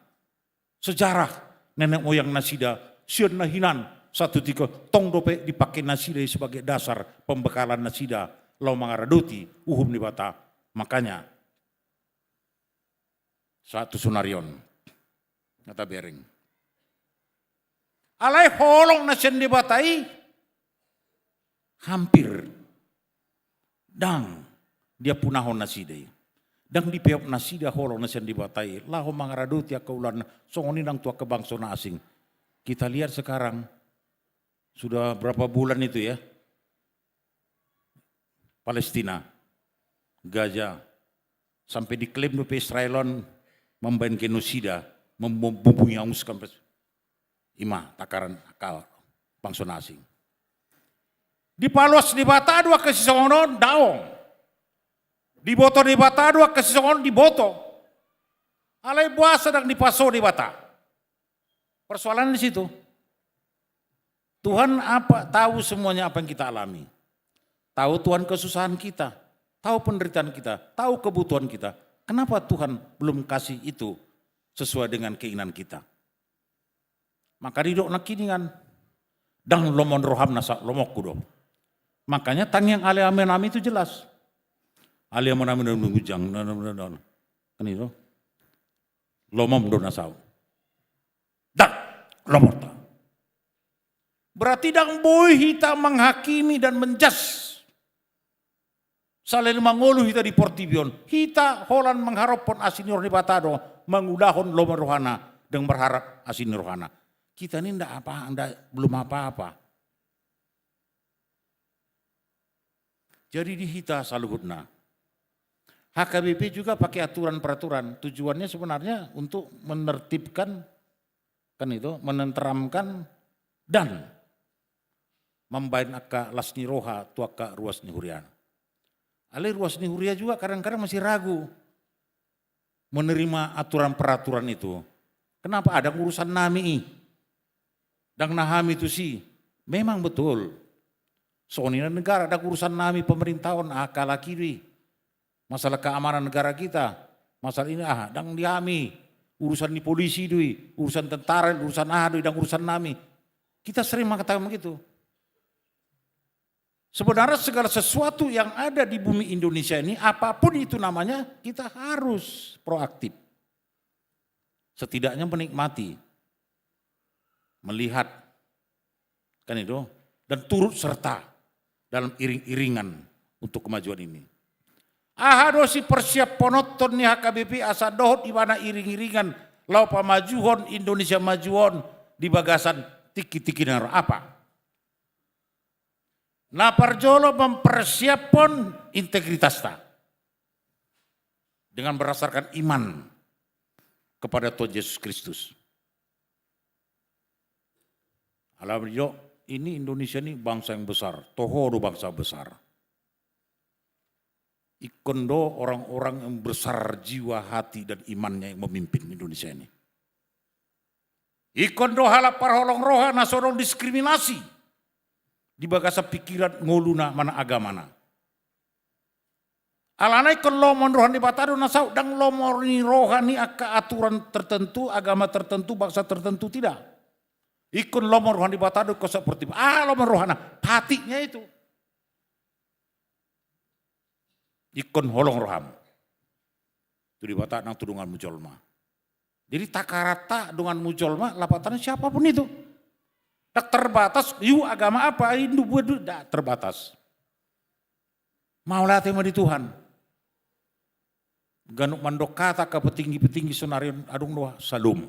sejarah nenek moyang nasida, sian na hinan, satu tiga, tong dope dipake nasida i sebagai dasar pembekalan nasida, laho mangaradoti uhum ni Debata. Makanya, sahat tu sonari on, na tabereng. Alai holong na sian Debata i, hampir ndang diampunahon nasida i. Ndang dipeop nasida holong na sian Debata i, laho mangaradoti angka ulaonna, songon i nang tu angka bangso na asing. Kita lihat sekarang, sudah berapa bulan itu ya, Palestina, Gaza, sampai diklaim dope Israel on mambaen genosida, mem-, mem-, membunuh, menghanguskan pres-, ima takaran angka bangso na asing. Dipaloas Debata do angka sisongon on? Daong. Diboto Debata do angka sisongon on? Diboto. Alai boasa ndang dipaso Debata? Persoalannya di situ. Tuhan apa, tahu semuanya apa yang kita alami. Tahu Tuhan kesusahan kita, tahu penderitaan kita, tahu kebutuhan kita. Kenapa Tuhan belum kasih itu sesuai dengan keinginan kita? Maka didok nangkiningan, ndang lomo ni roham na saut, lomoku do. Makanya tangiang ale amanami itu jelas. Ale amanami na di ujung, na, na, na, na. Kan itu. Lomom do na saut. Ndang lomonta. Berarti ndang boi hita menghakimi dan menjudge. Selain mangolu hita di portibi on, hita holan mangharophon asi ni roha ni Debata do, mangulahon lomo ni rohana, dengan berharap asi ni rohana. Kita ini ndak apa, ndak, belum apa-apa. Jadi di hita saluhutna. H K B P juga pakai aturan peraturan. Tujuannya sebenarnya untuk menertibkan, kan itu, menenteramkan dan mambaen angka las ni roha tu angka ruas ni huria. Alai ruas ni huria juga kadang-kadang masih ragu menerima aturan peraturan itu. Kenapa? Ndang urusan nami i. Ndang na hami tusi. Memang betul. Songon i nang negara, ndang urusan nami pemerintah on, ah, halak i do i. Masalah keamanan negara kita, masalah ini, ah, ndang di hami. Urusan ni polisi do i, urusan tentara, urusan aha do i, ndang urusan nami. Kita sering mengatakan begitu. Sebenarnya segala sesuatu yang ada di bumi Indonesia ini, apapun itu namanya, kita harus proaktif. Setidaknya menikmati, melihat, kan itu, dan turut serta dalam iring-iringan untuk kemajuan ini. Aha do sipersiaphononhon ni H K B P asa dohot ibana iring-iringan laho pamajuhon Indonesia maju on di bagasan tingki-tingki na ro? Apa? Na parjolo, mempersiaphon integritasta. dengan berdasarkan iman kepada Tuhan Yesus Kristus. Alhamdulillah, ini Indonesia ini bangsa yang besar, toho do bangsa besar. Ingkon do orang-orang yang besar jiwa, hati, dan imannya yang memimpin Indonesia ini. Ingkon do halak parholong roha na so adong diskriminasi di bagasan pikiran, ngoluna manang agamana. Alana ingkon lomo ni roha ni Debata do na saut, ndang lomo ni roha ni angka aturan tertentu, agama tertentu, bangsa tertentu, tidak. Ingkon lomo roha ni Debata do, ingkon saut portibi. Ah, lomo rohana, patiknya itu. Ingkon holong rohamu tu Debata nang tu donganmu jolma. Jadi takaranta donganmu jolma, lapatanna siapapun itu. Tak terbatas, yu agama apa, Hindu, Buddha, tidak terbatas. Mauliate ma di Tuhan. Ganup mandok hata angka petinggi-petinggi sonari on, adong do syalom.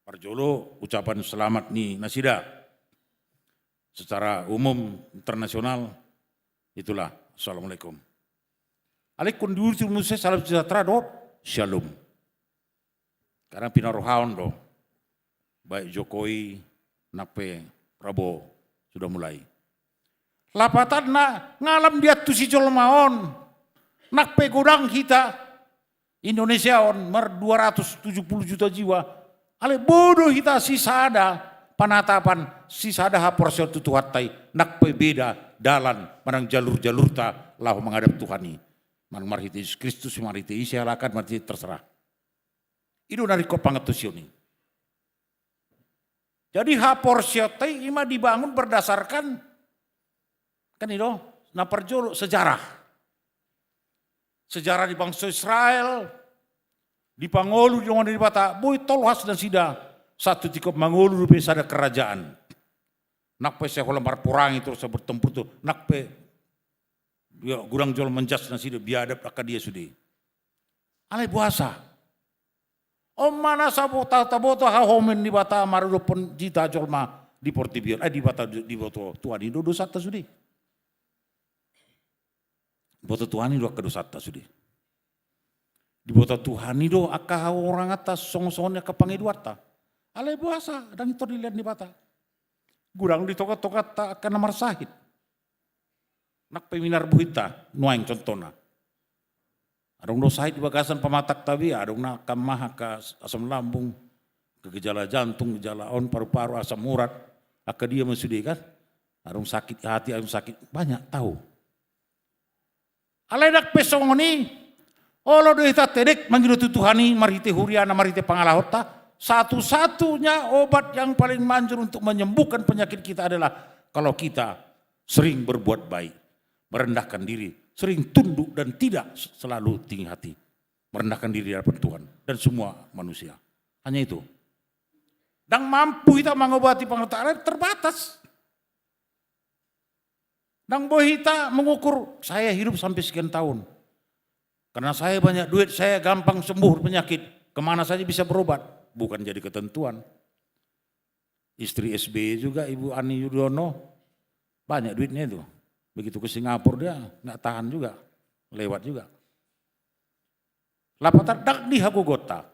Parjolo ucapan selamat ni nasida secara umum internasional, itulah, assalamualaikum. Alai ingkon diuruti muse salam sejahtera dohot syalom. Karena pinarohaon do, baik Jokowi nang pe Prabowo sudah mulai. Lapatanna, nga lam diantusi jolma on, nang pe godang hita Indonesia on mar dua ratus tujuh puluh juta jiwa, alai boi do hita sisada panatapan, sisada haporseaon tu Tuhanta i, nang pe beda dalan manang jalur-jalurta laho manghadap Tuhan i. Manang marhite Jesus Kristus, marhite ise halak an, marhite terserah. I do na ringkot pangantusion i. Jadi haporseaonta i ima dibangun berdasarkan, kan i do, na parjolo sejarah. Sejarah di bangso Israel, dipangolu di dongan ni Debata, boi tolhas nasida, sahat tu tingki on mangolu dope sada kerajaan. Nang pe sai holan marporangi tu, sai bertempur tu, nang pe, ya, godang jolma manjudge nasida, biadab angka dia sude. Alai boasa? On ma na so taboto hahomen ni Debata maradophon hita jolma di portibi on, eh, Debata, diboto Tuhan i do dosanta sude. Diboto Tuhan i do angka dosanta sude. Diboto Tuhan i do angka hahuranganta, songon-songon i angka pangidoanta. Alai boasa ndang i tor dilehon Debata? Godang di tonga-tonganta angka na marsahit. Nang pe minar bohinta nuaeng contohna. Adong do sahit di bagasan pamatangta be, adong na angka maha, angka asam lambung, angka gejala jantung, gejala on, paru-paru, asam urat, angka dia ma sude kan. Adong sakit hati, adong sakit, banyak tahu. Alai nang pe songon i, olo do hita tedek mangido tu Tuhan i marhite huriana, marhite pangalahonta, satu-satunya obat yang paling manjur untuk menyembuhkan penyakit kita adalah kalau kita sering berbuat baik, merendahkan diri, sering tunduk dan tidak selalu tinggi hati. Merendahkan diri di hadapan Tuhan dan semua manusia. Hanya itu. Ndang mampu hita mangobati pangalahonta, terbatas. Ndang boi hita mengukur, saya hidup sampai sekian tahun. Karena saya banyak duit, saya gampang sembuh penyakit. Kemana saja bisa berobat. Bukan jadi ketentuan. Istri S B Y juga, Ibu Ani Yudhoyono, banyak duitnya itu. Begitu ke Singapura dia nggak tahan juga, lewat juga. Lapatan ndang dihagogotta.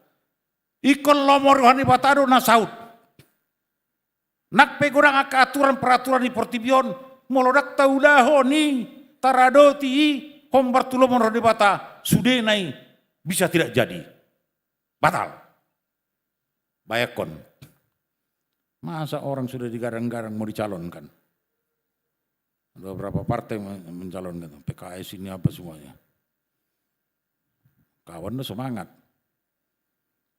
Ingkon lomo roha ni Debata do na saut. Nang pe godang angka aturan peraturan di portibi on, molo ndang taulahon i, taradoti i, hombar tu lomo roha ni Debata, sudena i bisa tidak jadi. Batal. Bayangkon. Masa orang sudah digadang-gadang mau dicalonkan? Ada beberapa partai men-, mencalonkan, P K S ini apa semuanya. Kawan udah semangat.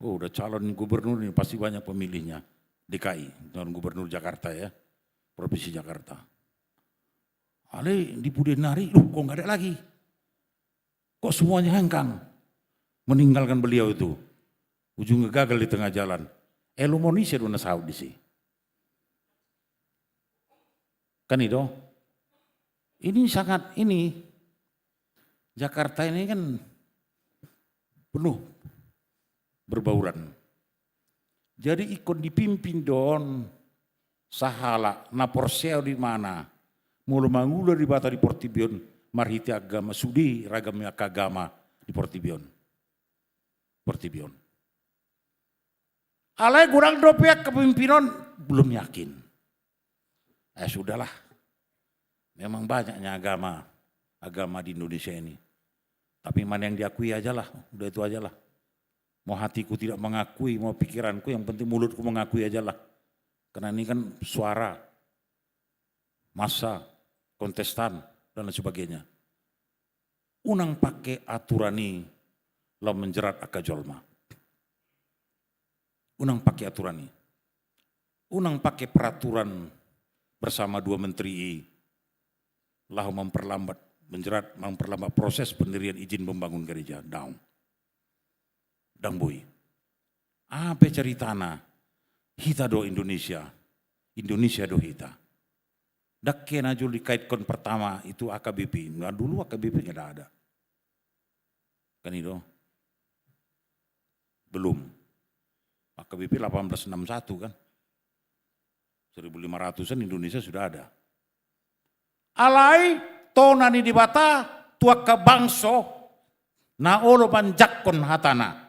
Oh, udah calon gubernur ini, pasti banyak pemilihnya. D K I, calon gubernur Jakarta ya. Provinsi Jakarta. Alai di pudi nari, duh, kok nggak ada lagi. Kok semuanya hengkang meninggalkan beliau itu? Ujungnya gagal di tengah jalan. Elo moni sia do na saut disi. Kan itu. Ini sangat ini. Jakarta ini kan penuh berbauran. Jadi ingkon dipimpin do on sahalak na porsea di mana, molo mangula Debata di portibi on marhite agama, sude ragam ni angka agama di portibi on. Portibi on. Alai godang dope angka pemimpin on belum yakin. Eh, sudahlah. Memang banyaknya agama, agama di Indonesia ini. Tapi mana yang diakui ajalah, udah itu ajalah. Mau hatiku tidak mengakui, mau pikiranku, yang penting mulutku mengakui ajalah. Karena ini kan suara, massa, kontestan, dan lain sebagainya. Unang pake aturan i laho menjerat angka jolma. Unang pake aturan i. Unang pake peraturan bersama dua menteri i laho memperlambat, menjerat, memperlambat proses pendirian izin membangun gereja. Daong. Dang boi. Aha pe ceritana? Hita do Indonesia. Indonesia do hita. Dang kena jolo dikaitkan pertama itu A K B P. Nah, dulu A K B P nggak ada. Kan itu. Belum. A K B P delapan belas enam satu kan. Seribu lima ratusan Indonesia sudah ada. Alai tona ni Debata tu angka bangso na olo manjangkon hatana.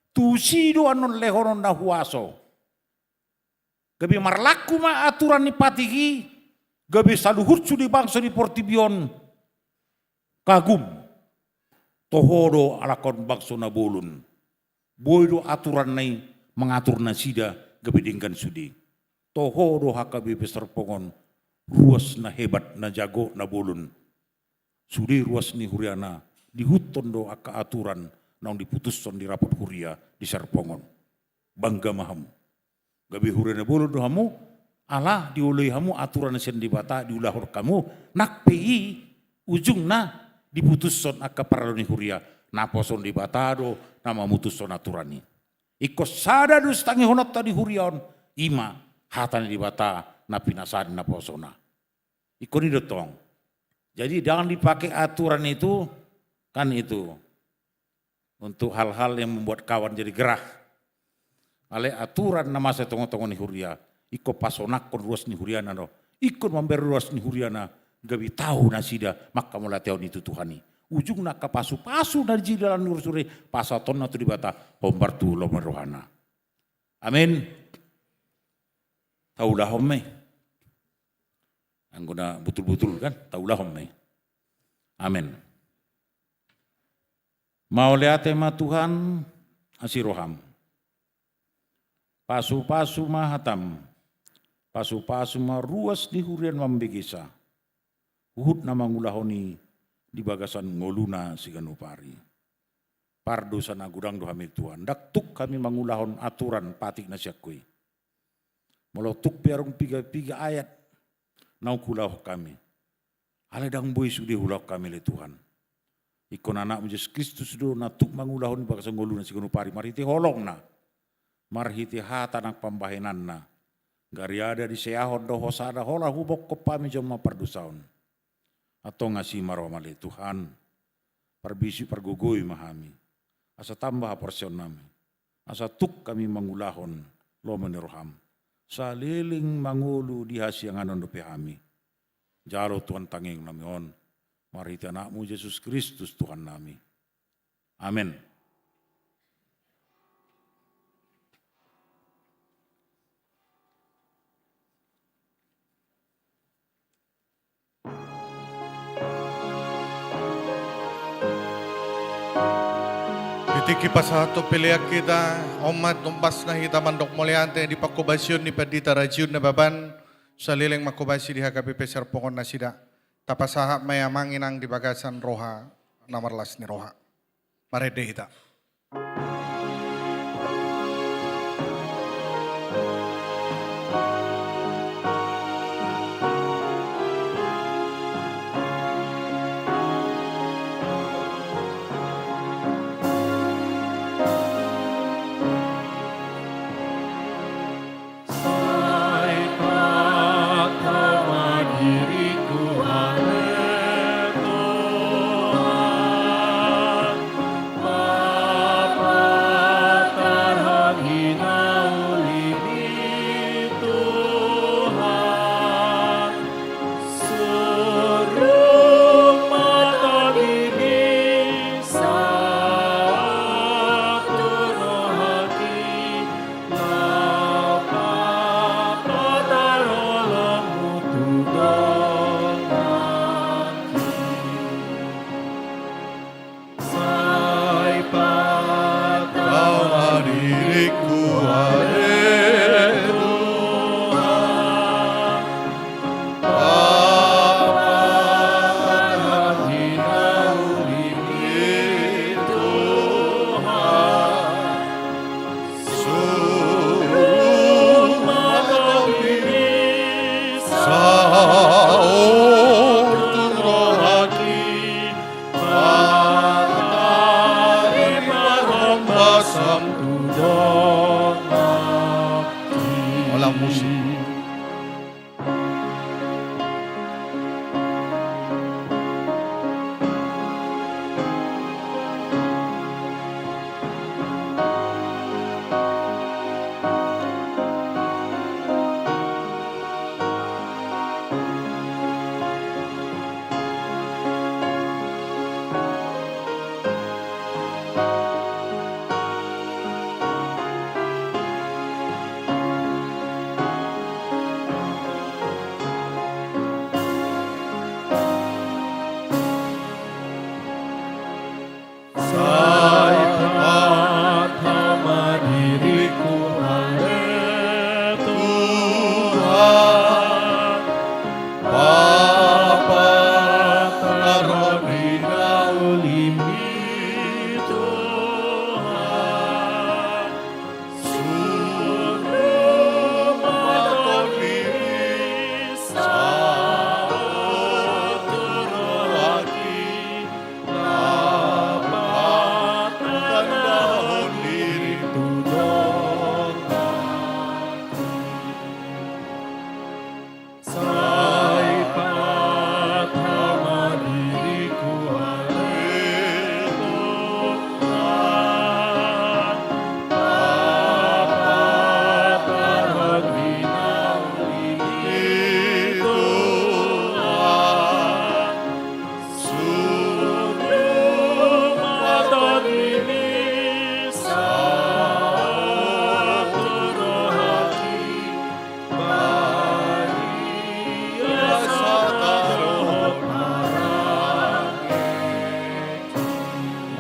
Tusi do annon lehonon na huaso. Gabe marlaku ma aturan ni patik i, gabe saluhut sude bangso di portibi on kagum. Toho do halak on bangso na bolon. Boi do aturan na i mangatur nasida gabe denggan sude. Toho do H K B P Serpong on ruas na hebat, na jago, na bolon. Sude ruas ni huriana diihuthon do angka aturan naung diputushon di rapot huria di Serpong on. Bangga ma hamu. Gabe huria na bolon do hamu, ala dioloi hamu aturan na sian Debata diulahon hamu, nang pe i ujungna diputushon angka paralo ni huria, naposo ni Debata do na mamutushon aturan i. Ingkon sada do sitangihononta di huria on, i ma hata ni Debata na pinasahat ni naposona. Ingkon i do tong. Jadi jangan dipakai aturan itu, kan itu, untuk hal-hal yang membuat kawan jadi gerah. Alai aturan na masa tonga-tonga ni huria, ingkon pasonanghon ruas ni huriana do. Ingkon mambahen ruas ni huriana, gabe tau nasida manghamauliatehon i tu Tuhan i. Ujungna angka pasu-pasu na di dalan ni ruas ni huria i pasahatonna tu Debata, hombar tu lomo ni rohana. Amin. Taulahon ma i. Anggo na butul-butul kan, taulahon ma i. Amin. Mauliate ma Tuhan, asi roham. Pasu-pasu ma hatam. Pasu-pasu ma ruas ni huriam mambegesa. Huhut na mangulahon i di bagasan ngoluna siganup ari. Pardosa na godang do hami Tuhan. Ndang tuk hami mangulahon aturan patik na sian Ho i. Molo tuk pe adong piga-piga ayat naung huulahon hami. Alai ndang boi sude huulahon hami ale Tuhan. Ingkon Anakmu Jesus Kristus do na tuk mangulahon i bagasan ngoluna siganup ari marhite holongna. Marhite hata nang pambahenanna. Gariada diseahon do hosana holan hubokkop hami jolma pardosa on. Antong asi ma roham ale Tuhan. Parbisuhi pargogoi ma hami. Asa tamba haporseaonnami. Asa tuk hami mangulahon lomo ni roham. Saleleng mangolu di hasiangan on dope hami. Jalo Tuhan tangihonnami on. Marhite Anakmu Jesus Kristus Tuhannami. Amen. Di tingki pasahathon pelean hita, on ma tumbasna hita mandok mauliate di panghobasion ni Pandita Rajion Nababan, saleleng manghobasi di H K B P Serpong on nasida. Tapasahat ma i Amang Inang di bagasan roha na marlas ni roha. Marende hita.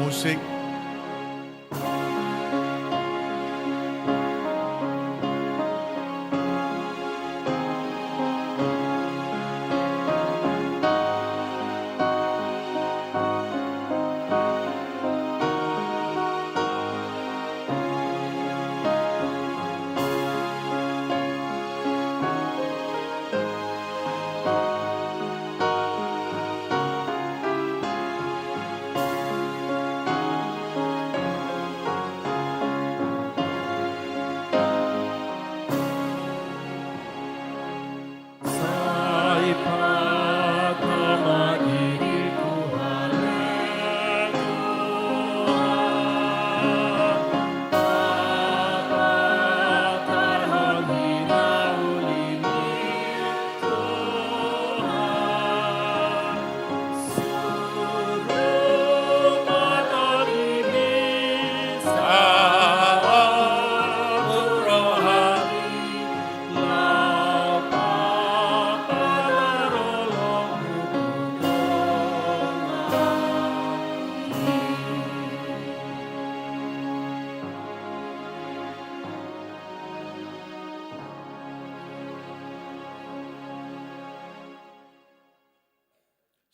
Musik.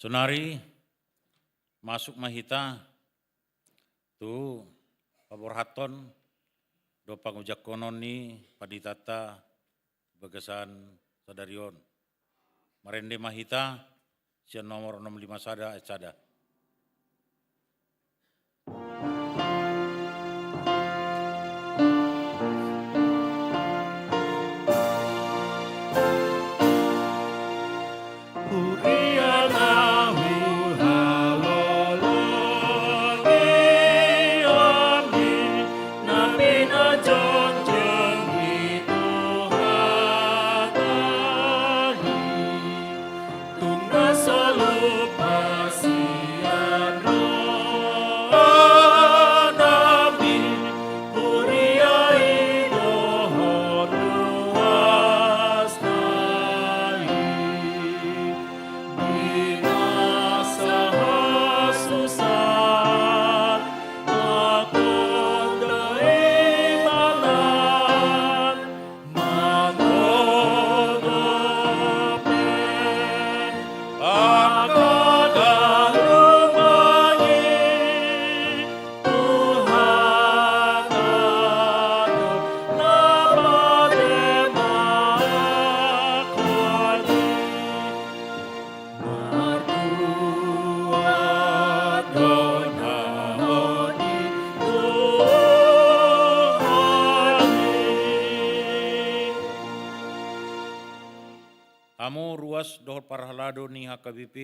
Saonari masuk ma hita tu paborhathon dohot pangujangkonon ni panditanta bagasan sadari on. Marende ma hita sian nomor onom lima sada ayat sada. Hamu ruas dohot parhalado ni H K B P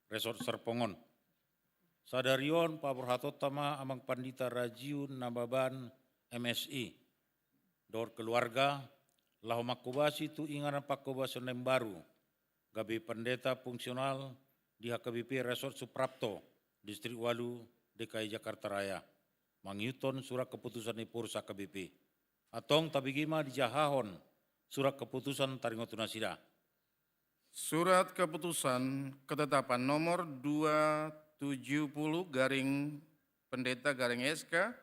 Resort Serpong on. Sadari on paborhatonta ma Amang Pandita Rajiun Nababan, M Si, dohot keluarga, laho manghobasi tu inganan panghobasion na imbaru, gabe pendeta fungsional di H K B P Resort Suprapto, Distrik Walu, D K I Jakarta Raya, mangihuthon surat keputusan ni pengurus H K B P. Antong tabege ma dijahahon surat keputusan taringot tu nasida. Surat keputusan ketetapan nomor dua tujuh puluh garing Pendeta garing S K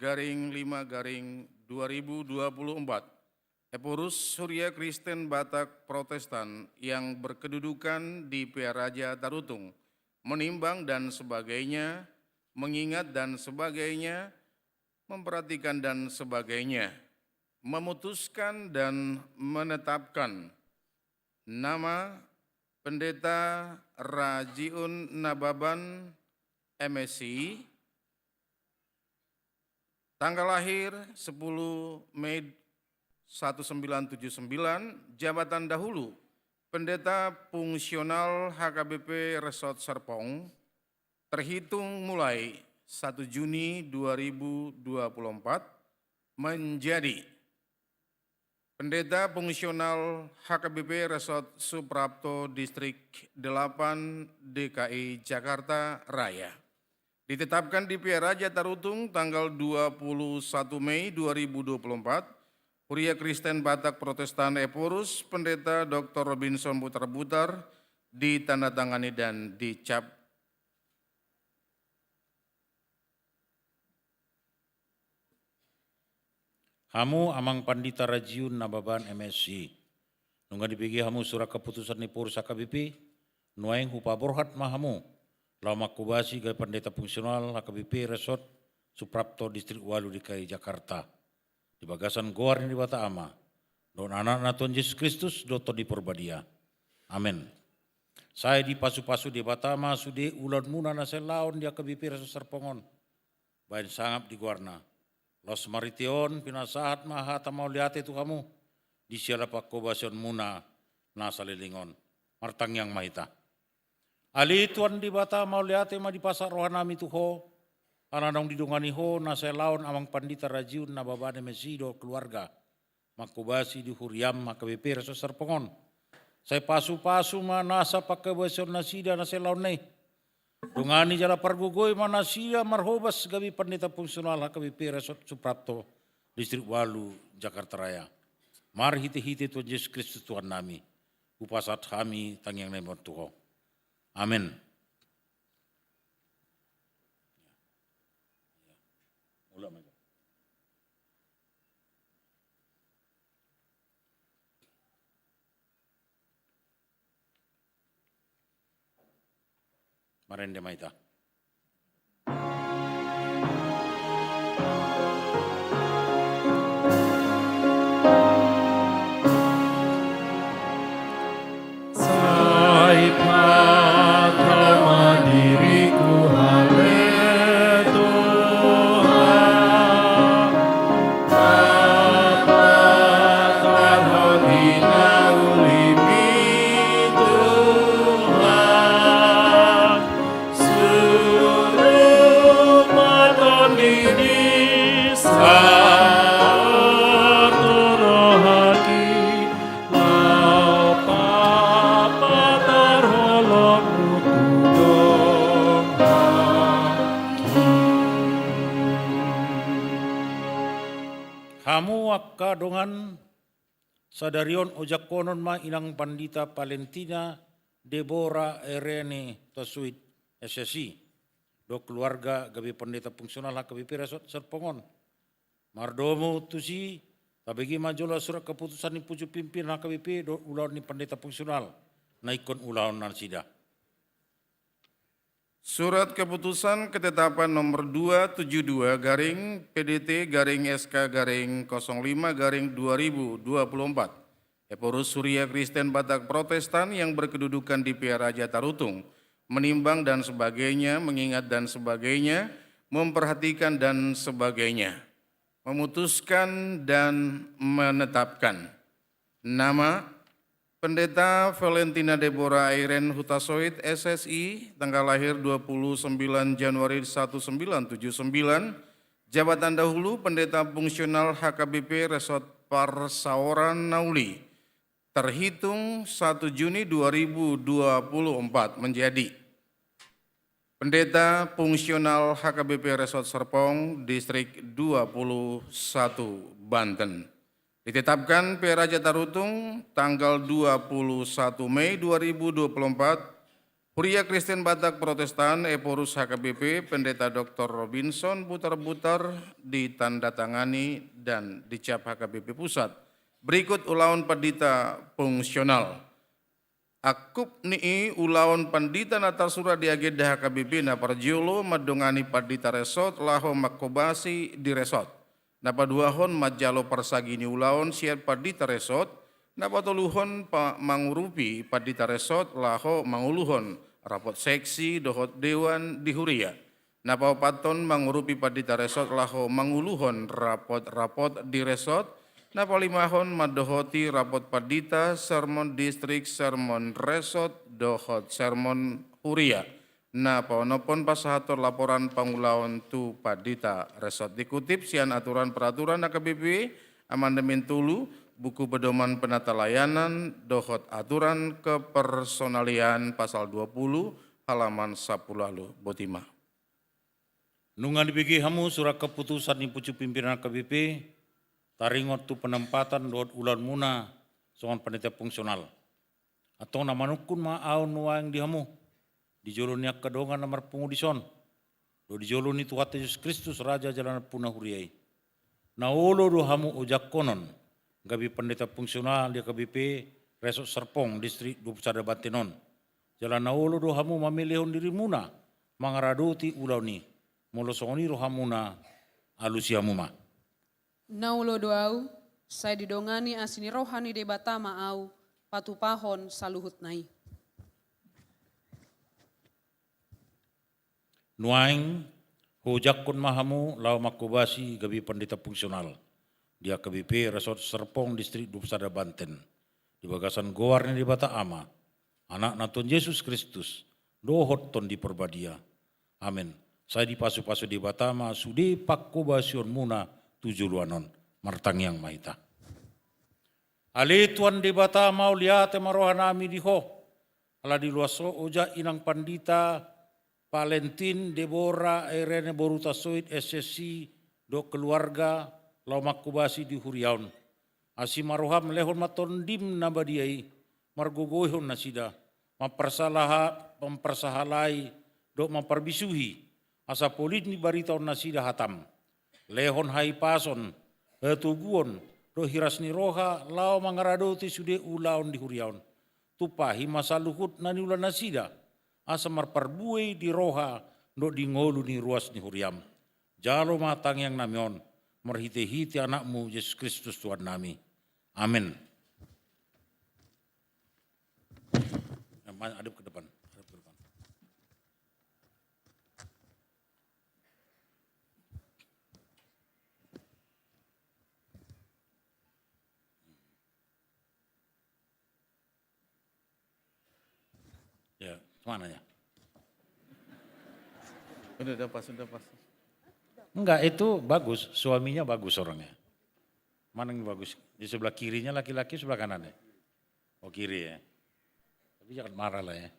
garing lima garing dua ribu dua puluh empat. Ephorus, Huria Kristen Batak Protestan yang berkedudukan di Pearaja Tarutung, menimbang dan sebagainya, mengingat dan sebagainya, memperhatikan dan sebagainya, memutuskan dan menetapkan nama Pendeta Rajiun Nababan, M Si, tanggal lahir sepuluh Mei seribu sembilan ratus tujuh puluh sembilan, jabatan dahulu Pendeta Fungsional H K B P Resort Serpong, terhitung mulai satu Juni dua ribu dua puluh empat, menjadi Pendeta Fungsional H K B P Resort Suprapto, Distrik delapan, D K I Jakarta Raya. Ditetapkan di Pearaja Tarutung tanggal dua puluh satu Mei dua ribu dua puluh empat, Huria Kristen Batak Protestan Ephorus, Pendeta Doktor Robinson Butarbutar, ditandatangani dan dicap. Hamu amang pandita rajion na baban M S I, nunga dibege hamu surat keputusan ni pengurus H K B P, nuaeng hupaborhat ma hamu laho mangkobasi gabe pandita fungsional H K B P Resort Suprapto Distrik Walu D K I Jakarta, di bagasan goar ni Debata Ama dohot Anakna Tuhan Jesus Kristus dohot Tondi Parbadia. Amen. Sai dipasupasu Debata ma sude ulaonmuna na sialaon di H K B P Resort Serpong on baen sangap di goarna. Laos marhite on pinasahat ma hata mauliate tu hamu di siala pangkobasionmuna na saleleng on. Martangiang ma hita. Ale Tuhan Debata, mauliate ma dipasahat rohanami tu Ho, ala naung didongani Ho na sialaon amang pandita rajion na baban M S I dohot keluarga mangkobasi di huriam H K B P Resort Serpong on. Sai pasupasu ma nasa pangkobasionnasida na sialaonna i. Dongani jala pargogoi ma nasida marhobas gabe pandita fungsional H K B P Resort Suprapto Distrik Walu Jakarta Raya. Marhitehite Tuhan Jesus Kristus Tuhannami, hupasahat hami tangiangnami on tu Ho. Amen. Marende ma hita. Sai patama diriku, ale Tuhan, Bapa, tarhon hinaulimi Tuhan. Suru ma Tondimi sahat tu rohangki, laho papatar holongmu tu donganki. Hamu angka dongan, sadari on ojakkonon ma inang pandita Valentina Debora Irene Hutasoit, S S I, dohot keluarga gabe pandita fungsional H K B P Resort Serpong on. Mardomu tusi, tabege ma jolo surat keputusan ni pucuk pimpinan H K B P dohot ulaon ni pandita fungsional na ingkon ulaonnasida. Surat keputusan ketetapan nomor dua tujuh dua garing P D T garing S K garing kosong lima garing dua ribu dua puluh empat. Ephorus Huria Kristen Batak Protestan yang berkedudukan di Pearaja Tarutung, menimbang dan sebagainya, mengingat dan sebagainya, memperhatikan dan sebagainya, memutuskan dan menetapkan. Nama: Pendeta Valentina Debora Irene Hutasoit, S S I, tanggal lahir dua puluh sembilan Januari seribu sembilan ratus tujuh puluh sembilan, jabatan dahulu Pendeta Fungsional H K B P Resort Parsaoran na Uli, terhitung satu Juni dua ribu dua puluh empat, menjadi Pendeta Fungsional H K B P Resort Serpong, Distrik dua puluh satu, Banten. Ditetapkan Pearaja Tarutung tanggal dua puluh satu Mei dua ribu dua puluh empat, Huria Kristen Batak Protestan Ephorus H K B P, Pendeta Doktor Robinson Butarbutar, ditandatangani dan dicap H K B P Pusat. Berikut ulaon pandita fungsional. Angkup ni i ulaon pandita na tarsurat di agenda H K B P: na parjolo mandongani pandita resort laho mangkobasi di resort. Na paduahon manjalo parsagi ni ulaon sian pandita resort. Na patoluhon pa-, mangurupi pandita resort laho manguluhon rapot seksi dohot dewan di huria. Na paopathon mangurupi pandita resort laho manguluhon rapot-rapot di resort. Na palimahon mandohoti rapot pandita, sermon distrik, sermon resort dohot sermon huria. Na paonomhon pasahathon laporan pangulaon tu pandita resort. Dikutip sian aturan peraturan H K B P, amandemen tolu, buku pedoman penata layanan dohot aturan kepersonalian, pasal dua puluh, halaman sampulu ualu. Boti ma. Nunga dibege hamu surat keputusan ni pucuk pimpinan H K B P, taringot tu penempatan dohot ulaonmuna songon panitia fungsional. Antong na manungkun ma ahu nuaeng di hamu, di jolo ni angka dongan na marpungu dison, dohot di jolo ni Tuhanta Jesus Kristus, Raja jala Nampuna huria i. Na olo do hamu ojakkonon gabe pandita fungsional di H K B P Resort Serpong, Distrik dua puluh sada Banten on. Jala na olo do hamu mamelehon dirimuna mangaradoti ulaon i. Molo songon i rohamuna, alusi hamu ma. Na olo do ahu, sai didongani asi ni roha ni Debata ma ahu, patupahon saluhutna i. Nuaeng, huojakkon ma hamu laho manghobasi gabe pandita fungsional di H K B P Resort Serpong, Distrik dua puluh sada Banten, di bagasan goar ni Debata Ama, Anakna Tuhan Jesus Kristus, dohot Tondi Parbadia. Amen. Sai dipasupasu Debata ma sude panghobasionmuna tu joloan on. Martangiang ma hita. Ale Tuhan Debata, mauliate ma rohanami di Ho, ala diloas Ho oja inang pandita Valentin Debora Irene boru Tasoit S S I dohot keluarga laho manghobasi di huria on. Asi ma roham, lehon ma Tondim na badia i, margogoihon nasida, mamparsaha-, mamparsahalai dohot mamparbisuhi, asa polin ni barita on nasida hatam. Lehon hahipason, hatoguon, dohot hiras ni roha laho mangaradoti sude ulaon di huria on. Tumpahi ma saluhut na niula nasida, asa marparbue i di roha dohot di ngolu ni ruas ni huriam. Jalo ma tangiangnami on, marhitehite Anakmu Jesus Kristus Tuhannami. Amen. Adep ke depan, adep ke depan. Ya, mana ya? Udah, udah pas, udah pas. Enggak, itu bagus, suaminya bagus orangnya. Mana yang bagus? Di sebelah kirinya laki-laki, sebelah kanannya? Oh, kiri ya. Tapi jangan marah lah ya.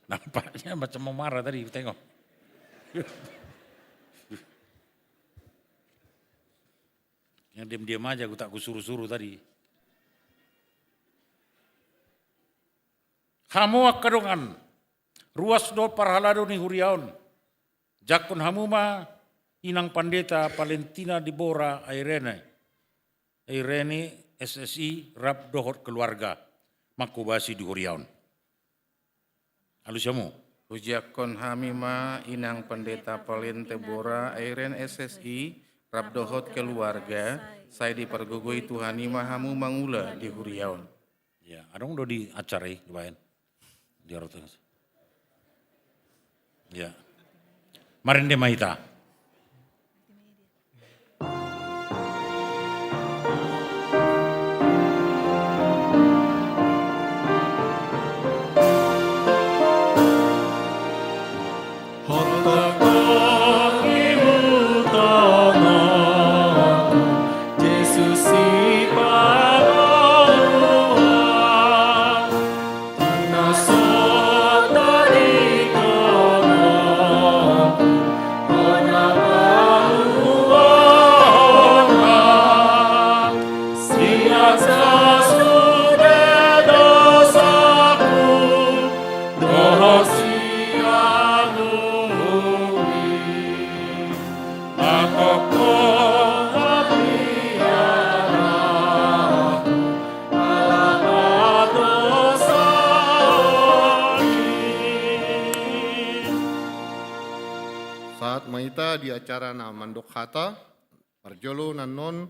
Nampaknya macam mau marah tadi, tengok. Yang diam-diam aja, aku tak kusuruh-suruh tadi. Hamu angka dongan, ruas dohot parhalado ni huria on, ojakkon hamu ma inang pandita Valentina Debora Irene, Irene S S I rap dohot keluarga, manghobasi di huria on. Alusi hamu. Ojakkon hami ma inang pandita Valentina Debora Irene S S I rap dohot keluarga, sai dipargogoi Tuhan i ma hamu mangula di huria on. Ya, adong do di acara i dibaen. Di Arotas. Ya. Marende ma hita. Sahat ma hita di acara na mandok hata. Parjolo annon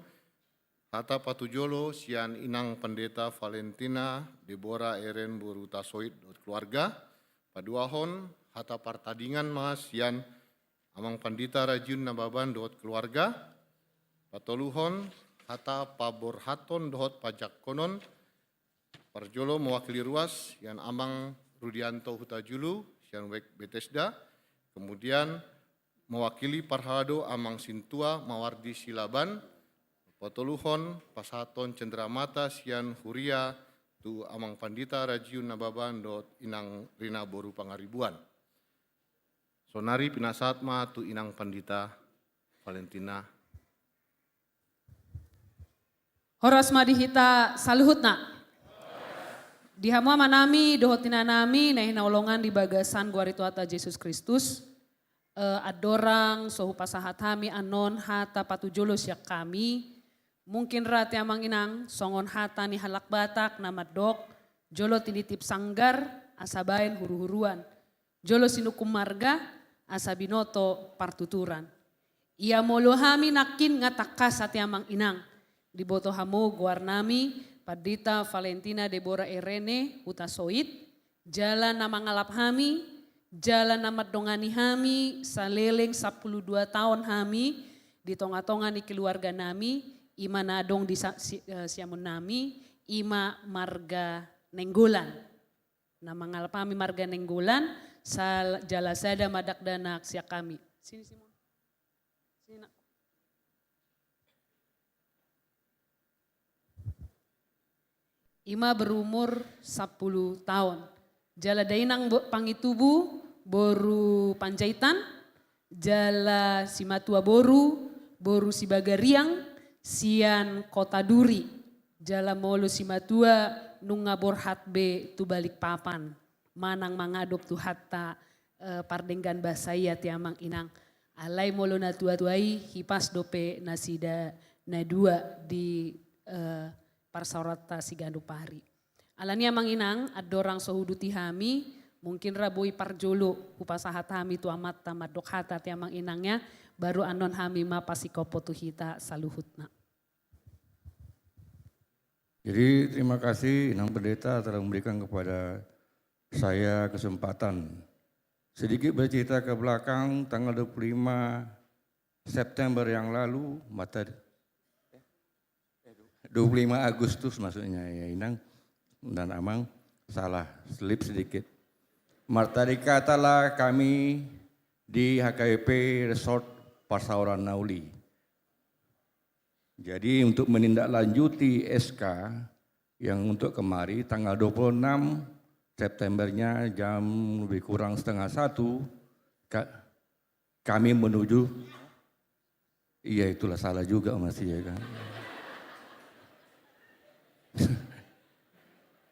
hata patujolo sian inang pandita Valentina Debora Irene boru Tasoit dohot keluarga. Paduahon hata partadingan ma sian amang pandita Rajiun Nababan dohot keluarga. Patoluhon hata paborhathon dohot pajakkonon. Parjolo mewakili ruas sian amang Rudianto Hutajulu sian Wijk Betesda. Kemudian mewakili parhalado amang sintua Mawardi Silaban. Patoluhon pasahathon cenderamata sian huria tu amang pandita Rajiun Nababan dohot inang Rina boru Pangaribuan. Sonari pinasahat ma tu inang pandita Valentina. Horas ma di hita saluhutna. Di hamu amanami dohot inanami na hinaholongan di bagasan goar ni Tuhanta Jesus Kristus. Eh, andorang so hupasahat hami annon hata patujolo sian hami, mungkin ra ate amang inang songon hata ni halak Batak na mandok, jolo tinitip sanggar asa baen huruhuruan, jolo sinungkun marga asa binoto partuturan. Ia molo hami nangkin nga tangkas ate amang inang, diboto hamu goar nami Pandita Valentina Deborah Erene Hutasoit, jala na mangalap hami, jala na mandongani hami saleleng sampulu dua taon hami di tongatonga ni keluarga nami, i ma na adong di sa-, si-, eh, siamun nami, i ma marga Nainggolan. Na mangalap hami marga Nainggolan, sal-, jala sada ma dakdanak sian hami. Sini, Simon. Sini, Nak. I ma berumur sampulu taon. Jala dainang bo-, Pangitubu, boru Panjaitan, jala simatua boru, boru Sibagariang, sian Kota Duri. Jala molo simatua nunga borhat be tu Balikpapan, manang mangadop Tuhanta, eh, pardenggan basa i ate amang inang. Alai molo na tuatua i hipas dope nasida na dua di, eh, parsaoranta siganup ari. Alani amang inang, andorang so huuduti hami, mungkin ra boi parjolo hupasahat hami tu amanta mandok hata ate amang inang ya, baru annon hami ma pasikophon tu hita saluhutna. Jadi, terima kasih Inang Pendeta telah memberikan kepada saya kesempatan sedikit bercerita ke belakang. Tanggal dua puluh lima September yang lalu, mata dua puluh lima Agustus maksudnya ya, Inang dan Amang, salah, slip sedikit. Martadikatalah kami di H K B P Resort Parsaoran Nauli. Jadi, untuk menindaklanjuti S K yang untuk kemari, tanggal dua puluh enam Septembernya, jam lebih kurang setengah satu, ka-, kami menuju, iya, itulah, salah juga masih, ya kan.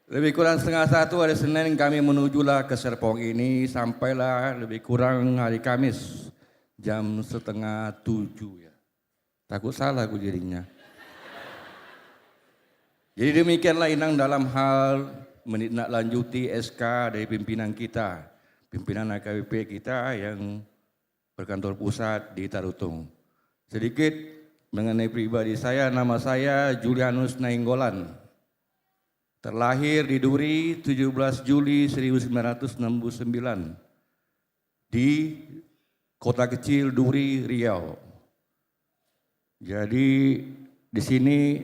Lebih kurang setengah satu hari Senin kami menujulah ke Serpong ini, sampailah lebih kurang hari Kamis jam setengah tujuh, ya. Takut salah aku jadinya. Jadi, demikianlah Inang dalam hal menindaklanjuti S K dari pimpinan kita, pimpinan H K B P kita yang berkantor pusat di Tarutung. Sedikit mengenai pribadi saya, nama saya Julianus Nainggolan. Terlahir di Duri, tujuh belas Juli seribu sembilan ratus enam puluh sembilan, di kota kecil Duri, Riau. Jadi, di sini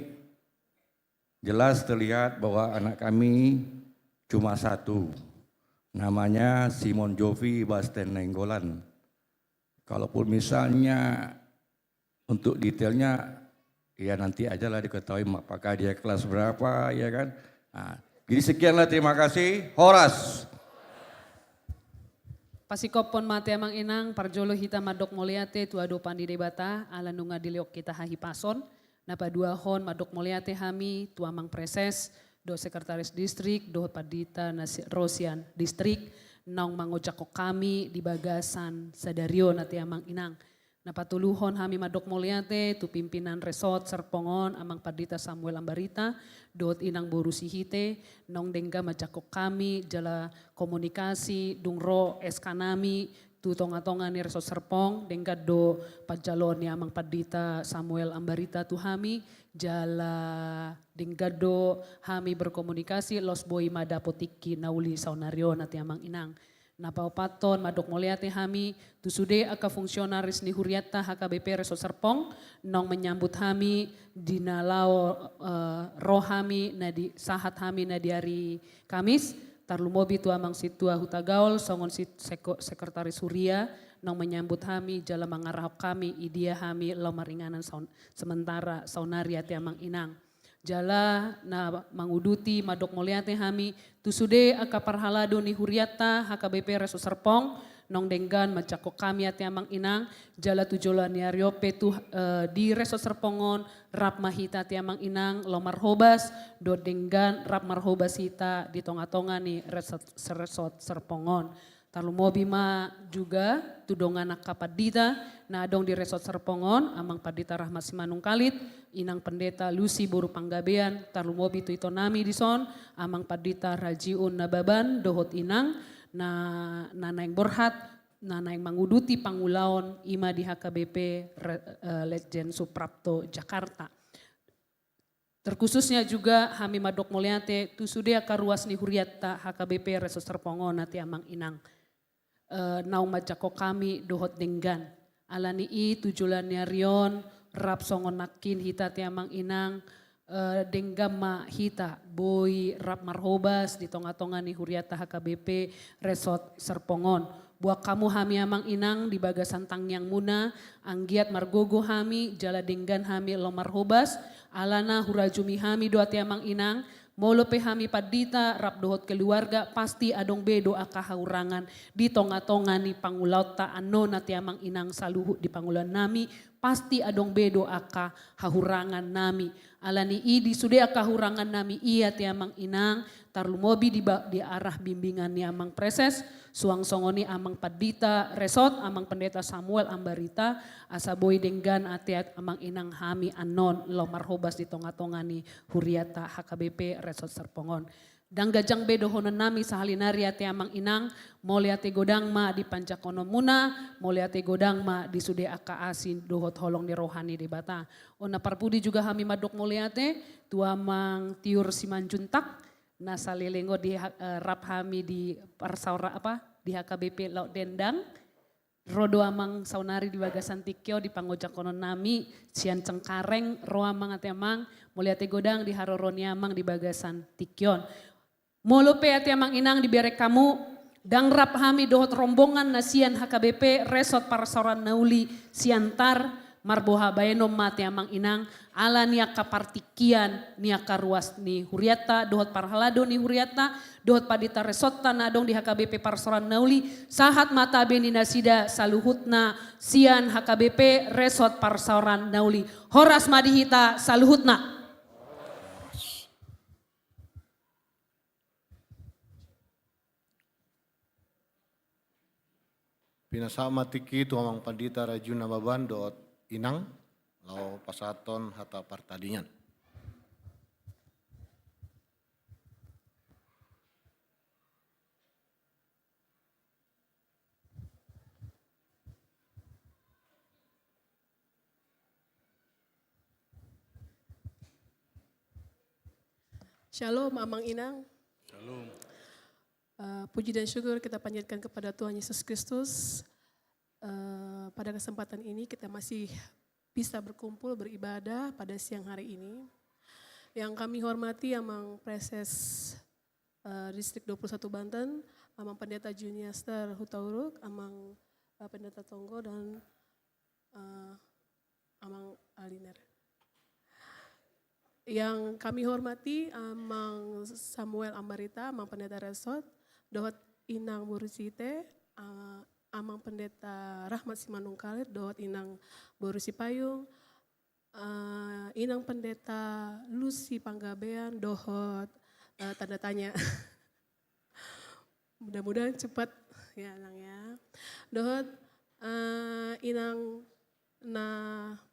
jelas terlihat bahwa anak kami cuma satu. Namanya Simon Jovi Basten Nainggolan. Kalaupun misalnya untuk detailnya, ya nanti ajalah diketahui apakah dia kelas berapa, ya kan? Nah, jadi sekianlah, terima kasih. Horas. Pasikophon ma ate amang inang, parjolo hita mandok mauliate tu adopan ni Debata, ala nunga dilehon hita hahipason. Na paduahon, mandok mauliate hami tu Amang Praeses, dohot Sekretaris Distrik, dohot pandita na si-, ro sian distrik, naung mangojakhon hami di bagasan sadari on ate amang inang. Na patoluhon, hami mandok mauliate tu pimpinan Resort Serpong on, Amang Pandita Samuel Ambarita, dohot Inang Boru Sihite, naung denggan manjangkon hami jala komunikasi, dung ro S K nami tu tongatonga ni Resort Serpong, denggan do panjaloon ni Amang Pandita Samuel Ambarita tu hami, jala denggan do hami berkomunikasi, laos boi ma dapot tingki na uli saonari on ate amang inang. Na paopathon, mandok mauliate hami tu sude angka fungsionaris ni hurianta H K B P Resort Serpong, naung menyambut hami di na laho, eh, ro hami na di, sahat hami na di ari Kamis, tarlumobi tu Amang Sintua Hutagaol, songon si-, seko-, sekretaris huria, naung menyambut hami, jala mangarahon hami, i dia hami laho maringanan saon-, sementara saonari ate amang inang. Jala na manguduti, mandok mauliate hami tu sude angka parhalado ni hurianta H K B P Resort Serpong, naung denggan manjangkon hami ate amang inang, jala tu joloan ni ari on pe tu, eh, di Resort Serpong on, rap ma hita ate amang inang laho marhobas, dohot denggan rap marhobas hita di tongatonga ni Resort, Resort Serpong on. Tarlumobi ma juga tu dongan angka pandita na adong di Resort Serpong on, Amang Pandita Rahmat Simanungkalit, Inang Pendeta Lusi boru Panggabean, tarlumobi tu itonami dison, Amang Pandita Rajiun Nababan dohot inang na, na naeng borhat, na naeng manguduti pangulaon i ma di H K B P Re-, eh, Lejen Suprapto Jakarta. Terkhususnya juga hami mandok mauliate tu sude angka ruas ni hurianta H K B P Resort Serpong on, ate amang inang. Eh, naung manjangkon hami dohot denggan. Alani i tu joloan ni ari on, rap songon nangkin hita, ate amang inang, eh, denggan ma hita boi rap marhobas di tonga-tonga ni hurianta H K B P Resort Serpong on. Buat hamu hami amang inang di bagasan tangiangmuna, anggiat margogo hami, jala denggan hami laho marhobas, alana hurajumi hami do, ate amang inang, molo pe hami pandita rap dohot keluarga, pasti adong be do angka hahurangan di tonga-tonga ni pangulaonta annon, ate amang inang, saluhut di pangulaonnami, pasti adong be do angka hahurangannami. Alani i di sude angka hahurangannami i, ate amang inang, tarlumobi di ba-, di arah bimbingan ni Amang Praeses, suang songon i Amang Pandita Resort, Amang Pendeta Samuel Ambarita, asa boi denggan, ate amang inang, hami annon laho marhobas di tonga-tonga ni hurianta H K B P Resort Serpong on. Ndang ganjang be dohononnami sahali nari, ate amang inang, mauliate godang ma di panjangkononmuna, mauliate godang ma di sude angka asi dohot holong ni roha ni Debata. On na parpudi juga hami mandok mauliate tu Amang Tiur Simanjuntak, na saleleng on di ha-, eh, rap hami di parsaora-, apa, di H K B P Laut Dendang. Ro do amang saonari di bagasan tingki on di pangojangkononnami sian Cengkareng, ro amang, ate amang, mauliate godang di haroro ni amang di bagasan tingki on. Molo pe, ate amang inang, dibereng hamu, ndang rap hami dohot rombongan na sian H K B P Resort Parsaoran Na Uli Siantar, marboha baenon ma, ate amang inang, ala ni angka partingkian ni angka ruas ni hurianta dohot parhalado ni hurianta dohot pandita resortta na adong di H K B P Parsaoran Na Uli, sahat ma tabe ni nasida saluhutna sian H K B P Resort Parsaoran Na Uli. Horas ma di hita saluhutna. Pinasahat ma tingki tu amang pandita Rajiun Nababan dohot inang, laho pasahathon hata partadingan. Shalom, Amang Inang. Shalom. Eh, puji dan syukur kita panjatkan kepada Tuhan Yesus Kristus. Eh, pada kesempatan ini kita masih bisa berkumpul beribadah pada siang hari ini. Yang kami hormati Amang Praeses, eh, Distrik dua puluh satu Banten, Amang Pendeta Juniaster Hutauruk, Amang, eh, Pendeta Tonggo, dan, eh, Amang Aliner. Yang kami hormati Amang Samuel Ambarita, Amang Pendeta Resort, dohot Inang boru Site, eh, Amang Pendeta Rahmat Simanungkalit, dohot Inang boru Sipayung, eh, Inang Pendeta Lusi Panggabean, dohot, eh, tanda tanya. Mudah-mudahan cepat ya, Nang, ya. Dohot, eh, inang na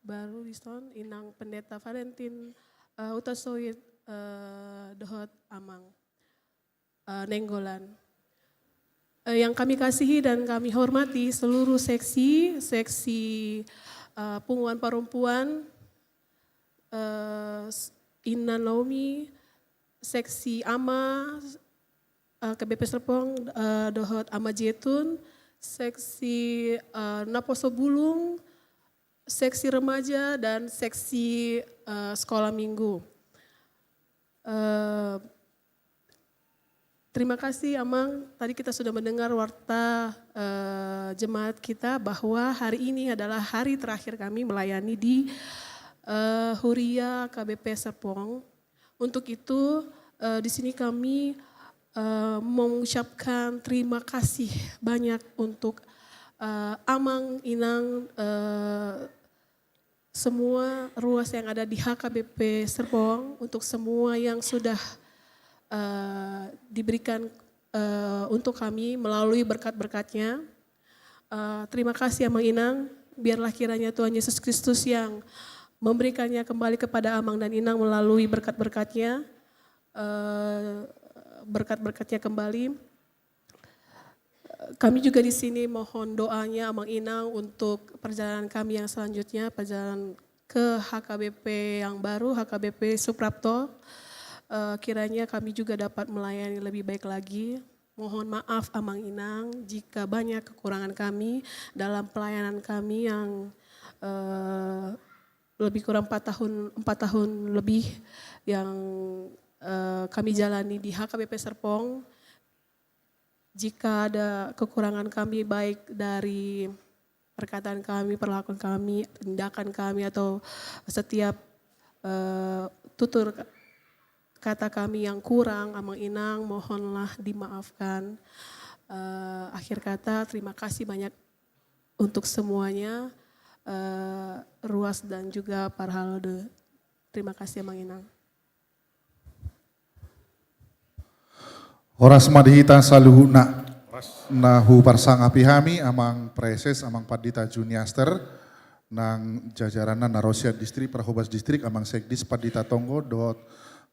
baru dison, Inang Pendeta Valentin, eh, Hutasoit, eh, dohot Amang, eh, Nainggolan. Eh, yang kami kasihi dan kami hormati seluruh seksi, seksi, eh, punguan parompuan, eh, s-, Inna Naomi, seksi Ama, eh, K B P Serpong, eh, dohot Ama Jetun, seksi, eh, Naposo Bulung, seksi remaja, dan seksi, eh, sekolah minggu. Eh, terima kasih, Amang. Tadi kita sudah mendengar warta, eh, jemaat kita bahwa hari ini adalah hari terakhir kami melayani di, eh, Huria K B P Serpong. Untuk itu, eh, di sini kami, eh, mengucapkan terima kasih banyak untuk, eh, Amang, Inang, eh, semua ruas yang ada di H K B P Serpong, untuk semua yang sudah, eh, diberikan eh, untuk kami melalui berkat-berkat-Nya. Eh, terima kasih Amang Inang, biarlah kiranya Tuhan Yesus Kristus yang memberikannya kembali kepada Amang dan Inang melalui berkat-berkat-Nya, eh, berkat-berkat-Nya kembali. Kami juga di sini mohon doanya Amang Inang untuk perjalanan kami yang selanjutnya, perjalanan ke H K B P yang baru, H K B P Suprapto. Eh, kiranya kami juga dapat melayani lebih baik lagi. Mohon maaf Amang Inang jika banyak kekurangan kami dalam pelayanan kami yang, eh, lebih kurang empat tahun, empat tahun lebih yang, eh, kami jalani di H K B P Serpong. Jika ada kekurangan kami, baik dari perkataan kami, perlakuan kami, tindakan kami, atau setiap, eh, tutur k-, kata kami yang kurang, Amang Inang, mohonlah dimaafkan. Eh, akhir kata, terima kasih banyak untuk semuanya, eh, Ruas dan juga Parhalado. Terima kasih, Amang Inang. Horas ma di hita saluhutna. Horas. Na huparsangapi hami Amang Praeses, Amang Pandita Juniaster, nang jajaranna na ro sian distrik, parhobas distrik, Amang Sekdis, Pandita Tonggo, dohot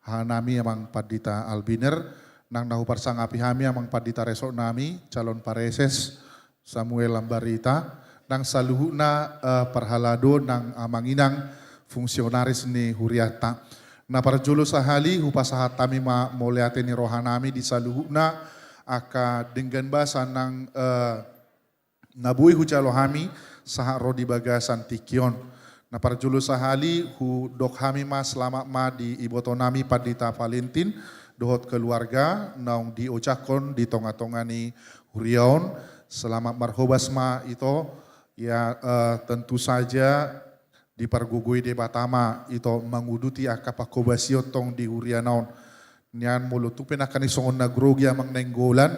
hanami Amang Pandita Albiner, nang na huparsangapi hami Amang Pandita Resort nami, calon Praeses, Samuel Lambarita, nang saluhutna, eh, parhalado nang Amang Inang fungsionaris ni hurianta. Na parjolo sahali hupasahat hami ma mauliate ni rohanami di saluhutna angka denggan basa nang, eh, na boi hujalo hami sahat ro di bagasan tingki on. Na parjolo sahali hudok hami ma selamat ma di ibotonami Pandita Valentin dohot keluarga naung diojakhon di tonga-tonga ni huria on. Selamat marhobas ma ito, ya, eh, tentu saja dipargogoi Debata ma ito manguduti angka panghobasion tong di huriana on. Nian molo tung pe nangkaning songon na grogi Amang Nainggolan,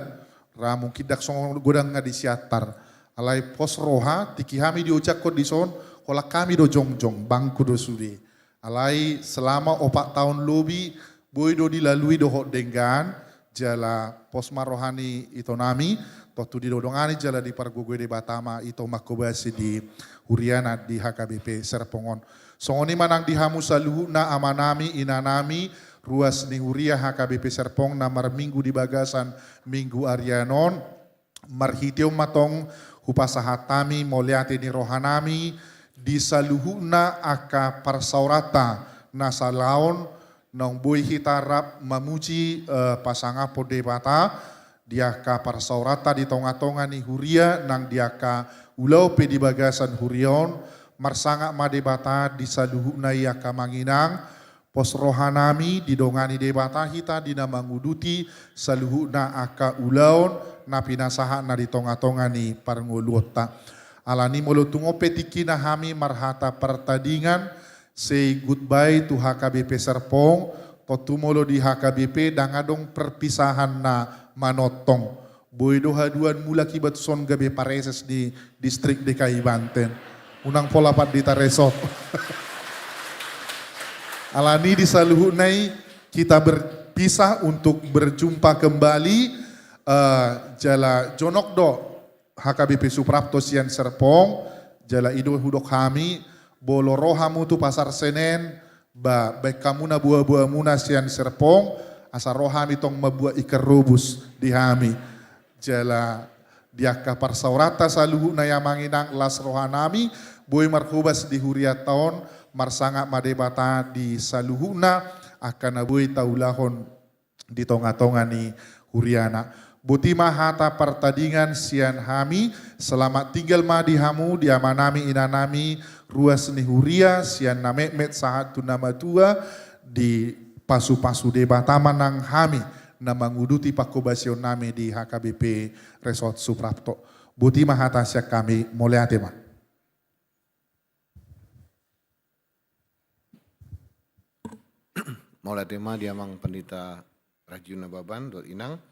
ra mungkin ndang songon godang nga di Siantar. Alai pos roha, tingki hami diojakhon dison, holan hami do jongjong, bangku do sude. Alai selama opat taon lobi, boi do dilalui dohot denggan, jala pos ma roha ni itonami, tontu didongani jala dipargogoi Debata ma ito manghobasi di huriana di H K B P Serpong on. Songon i ma nang di hamu saluhutna amanami, inanami, ruas ni huria H K B P Serpong na marminggu di bagasan minggu arian on, marhite on ma tong hupasahat hami mauliate ni rohanami di saluhutna angka parsaoranta na salaon naung boi hita rap mamuji, eh, pasangaphon Debata di angka parsaoranta di tonga-tonga ni huria nang di angka ulaon pe di bagasan huria on. Marsangap ma Debata di saluhutna i angka Amang Inang, pos rohanami didongani Debata hita di na manguduti saluhutna angka ulaon na pinasahatna di tonga-tonga ni parngoluonta. Alani molo tung on pe tingkina hami marhata partadingan, say goodbye to H K B P Serpong, tontu molo di H K B P ndang adong perpisahan na manongtong. Boi do haduan mulak iba tuson gabe Praeses di distrik D K I Banten. Unang pola Pandita Resort. Alani di saluhutna i kita berpisah untuk berjumpa kembali, eh, jala jonok do H K B P Suprapto sian Serpong, jala i do hudok hami, molo ro hamu tu Pasar Senen, ba, baen hamu na boa-boamuna sian Serpong, asa ro hami tong mambuat ikan rebus di hami. Jala di angka parsaoranta saluhutna i Amang Inang, las rohanami, boi marhobas di hurianta on, marsangap ma Debata di saluhutna angka na boi taulahon di tonga-tonga ni huriana. Boti ma hata partadingan sian hami, selamat tinggal ma di hamu, di amanami, inanami, ruas ni huria, sian na metmet sahat tu na matua, dipasu-pasu Debata ma nang hami, na manguduti panghobasion nami di H K B P Resort Suprapto. Boti ma hata sian hami, mauliate ma. Mauliate ma di Amang Pandita Rajiu Nababan dohot Inang.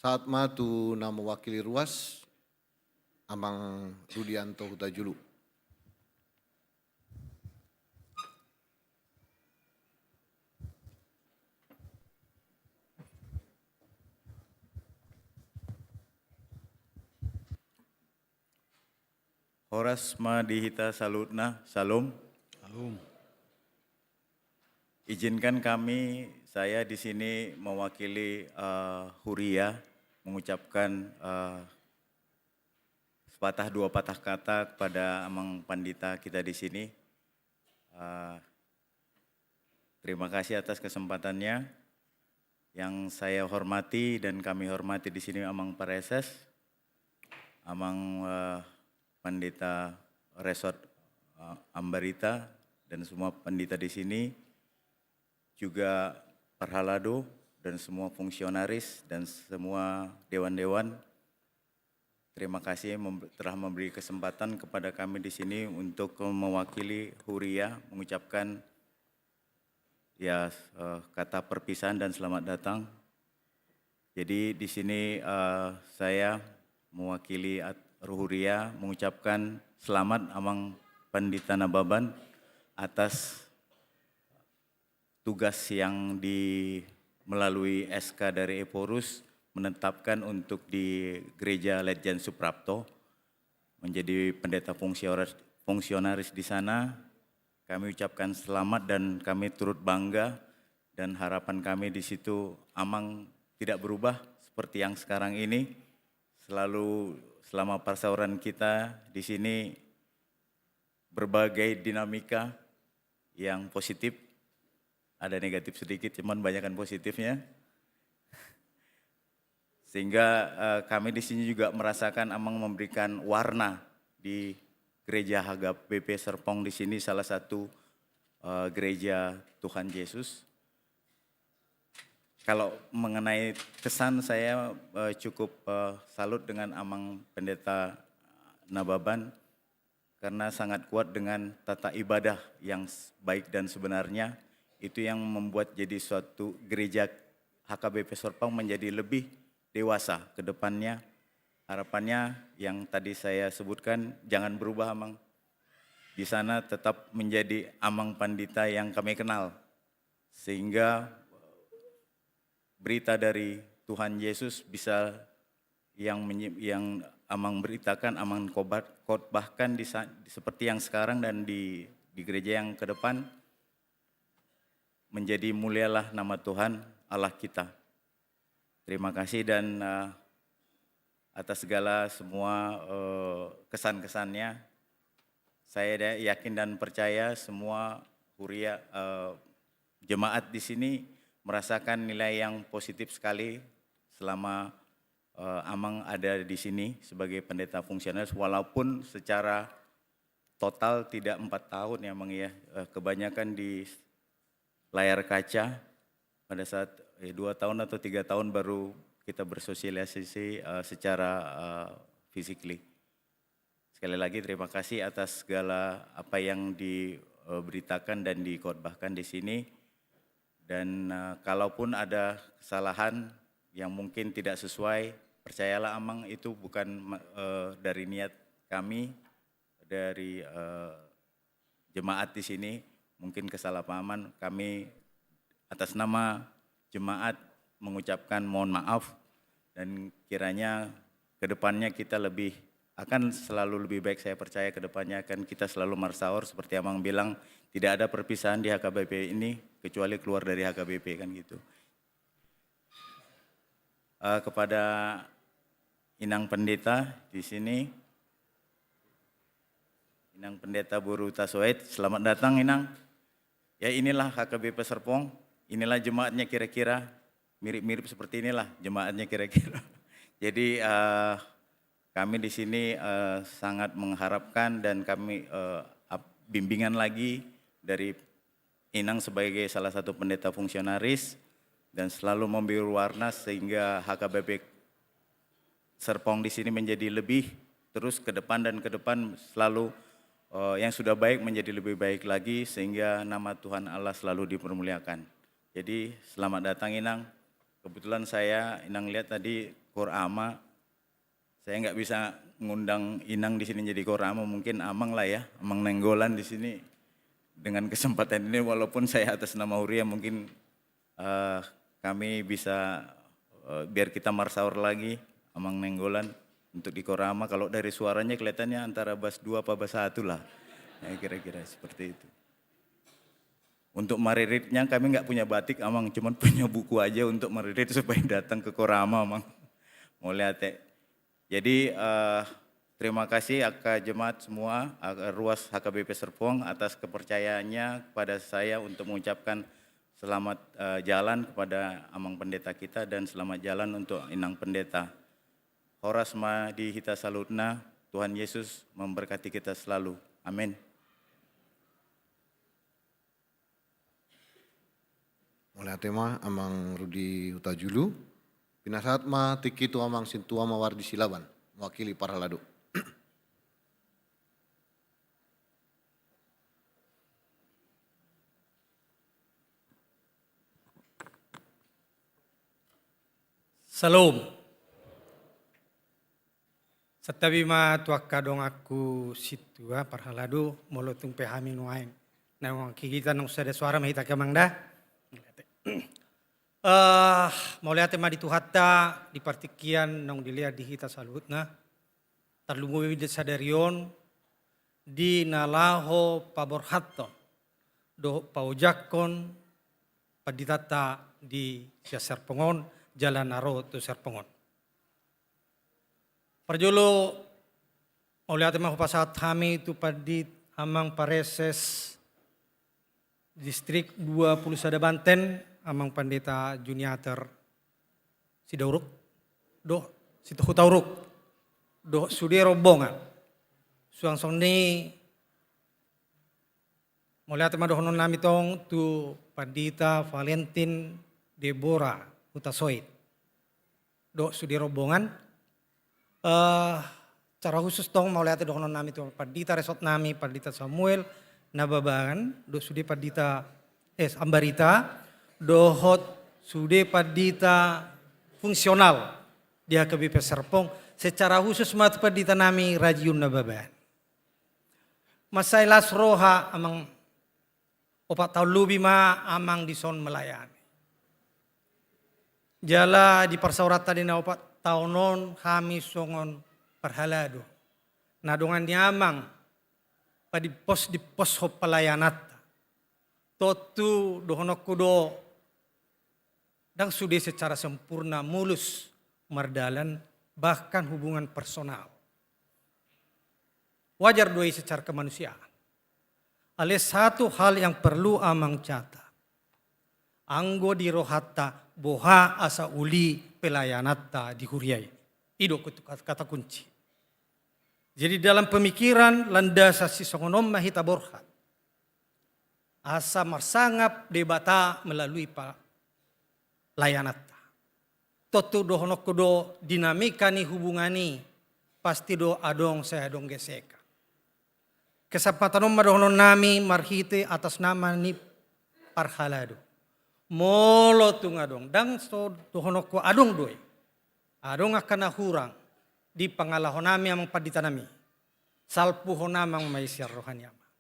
Sahat ma tu na mewakili ruas, Amang Rudianto Hutajulu. Horas ma di hita saluhutna, Syalom. Syalom. Izinkan kami, saya di sini mewakili, eh, Huria, mengucapkan, eh, sepatah dua patah kata kepada Amang Pandita kita di sini. Eh, terima kasih atas kesempatannya. Yang saya hormati dan kami hormati di sini Amang Praeses, Amang, eh, Pandita Resort, eh, Ambarita, dan semua pandita di sini, juga Parhalado dan semua fungsionaris dan semua dewan-dewan. Terima kasih mem-, telah memberi kesempatan kepada kami di sini untuk mewakili Huria mengucapkan, ya, eh, kata perpisahan dan selamat datang. Jadi di sini, eh, saya mewakili at-, Huria mengucapkan selamat Amang Pandita Nababan atas tugas yang di, melalui S K dari Ephorus menetapkan untuk di Gereja Ledjen Suprapto menjadi pendeta fungsionaris, fungsionaris di sana. Kami ucapkan selamat dan kami turut bangga, dan harapan kami di situ Amang tidak berubah seperti yang sekarang ini. Selalu selama persauran kita di sini berbagai dinamika yang positif, ada negatif sedikit, cuman banyakan positifnya. Sehingga, eh, kami di sini juga merasakan Amang memberikan warna di gereja H K B P Serpong di sini, salah satu, eh, gereja Tuhan Yesus. Kalau mengenai kesan, saya, eh, cukup, eh, salut dengan Amang Pendeta Nababan, karena sangat kuat dengan tata ibadah yang s-, baik dan sebenarnya. Itu yang membuat jadi suatu gereja H K B P Serpong menjadi lebih dewasa ke depannya. Harapannya yang tadi saya sebutkan jangan berubah, Amang. Di sana tetap menjadi Amang Pandita yang kami kenal. Sehingga berita dari Tuhan Yesus bisa yang menye-, yang Amang beritakan, Amang kobat-, khotbahkan di sa-, seperti yang sekarang dan di, di gereja yang ke depan, menjadi mulialah nama Tuhan Allah kita. Terima kasih dan, eh, atas segala semua, eh, kesan-kesannya. Saya da-, yakin dan percaya semua Huria, eh, jemaat di sini merasakan nilai yang positif sekali selama, eh, Amang ada di sini sebagai pendeta fungsionalis, walaupun secara total tidak empat tahun ya, Amang, ya. Eh, kebanyakan di layar kaca, pada saat, eh, dua tahun atau tiga tahun baru kita bersosialisasi, eh, secara, eh, physically. Sekali lagi terima kasih atas segala apa yang diberitakan dan dikhotbahkan di sini. Dan, eh, kalaupun ada kesalahan yang mungkin tidak sesuai, percayalah, Amang, itu bukan, eh, dari niat kami, dari, eh, jemaat di sini. Mungkin kesalahpahaman, kami atas nama jemaat mengucapkan mohon maaf, dan kiranya ke depannya kita lebih, akan selalu lebih baik. Saya percaya ke depannya akan kita selalu marsaor, seperti Amang bilang, tidak ada perpisahan di H K B P ini kecuali keluar dari H K B P, kan gitu. Eh, kepada Inang Pendeta di sini, Inang Pendeta Boru Tasoet, selamat datang, Inang. Ya, inilah H K B P Serpong, inilah jemaatnya kira-kira, mirip-mirip seperti inilah jemaatnya kira-kira. Jadi, eh, kami di sini, eh, sangat mengharapkan dan kami, eh, ap-, bimbingan lagi dari Inang sebagai salah satu pendeta fungsionaris dan selalu memberi warna sehingga H K B P Serpong di sini menjadi lebih terus ke depan dan ke depan selalu, eh, yang sudah baik menjadi lebih baik lagi sehingga nama Tuhan Allah selalu dipermuliakan. Jadi selamat datang, Inang. Kebetulan saya, Inang lihat tadi Koor Ama, saya nggak bisa ngundang Inang di sini jadi Koor Ama, mungkin Amang lah ya, Amang Nainggolan di sini. Dengan kesempatan ini, walaupun saya atas nama Huria, mungkin, eh, kami bisa, eh, biar kita marsaor lagi, Amang Nainggolan. Untuk di Korama, kalau dari suaranya kelihatannya antara bas dua apa bas satu lah. Ya, kira-kira seperti itu. Untuk mariritnya kami nggak punya batik, Amang, cuman punya buku aja untuk maririt supaya datang ke Korama, Amang. Mauliate. Jadi, eh, terima kasih angka jemaat semua, eh, ruas H K B P Serpong atas kepercayaannya kepada saya untuk mengucapkan selamat, eh, jalan kepada Amang Pendeta kita dan selamat jalan untuk Inang Pendeta. Horas ma di hita saluhutna, Tuhan Yesus memberkati kita selalu. Amin. Mauliate ma Amang Rudi Hutajulu. Pinasahat ma tingki tu Amang Sintua Mawardi Silaban, mewakili parhalado. Syalom. Santabi ma tu angka donganku sintua parhalado, molo tung pe hami nuaeng naung hita naung sada suara ma hita, Amang, da. Eh, mauliate ma di Tuhanta di partingkian naung dilehon di hita saluhutna. Tarlumobi di sadari on di na laho paborhathon dohot paojakhon panditanta di sian Serpong on jala na ro tu Serpong on. Parjolo, mauliate ma hupasahat hami tu pandit Amang Pareses Distrik dua puluh sada Banten, Amang Pandita Juniater Sidauruk, dohot Sitohutauruk, dohot sude rombongan. Suang songon i, mauliate ma dohonon nami tong tu Pandita Valentin Debora Hutasoit dohot sude rombongan. Eh, secara khusus tong mauliate dohonon nami tu pandita resort nami, Pandita Samuel Nababan, dohot sude pandita, eh, ambarita, dohot sude pandita fungsional di H K B P Serpong, secara khusus ma tu pandita nami Rajiun Nababan. Mansai las roha, Amang, opat taon lobi ma Amang dison melayani. Jala di parsaoranta di na opat taon on hami songon parhalado, na dongan ni Amang padimpos-dimposhon pelayananta. Tontu dohononku do, ndang sude secara sempurna mulus mardalan, bahkan hubungan personal. Wajar do i secara kemanusiaan. Alai satu hal yang perlu Amang catat. Anggo di rohanta, boha asa uli pelayananta di huria i. I do kata, kata kunci. Jadi dalam pemikiran landasan sisongon on ma hita borhat. Asa marsangap Debata melalui pelayananta. Tontu dohononku do dinamika ni hubungan i, pasti do adong sai adong gesekan. Kesempatan on ma dohonon nami marhite atas nama ni parhalado. Molo tung adong, ndang so dohononku adong do i. Adong angka na hurang di pangalaho nami Amang Pandita nami. Salpuhon Amang ma i sian roha ni Amang.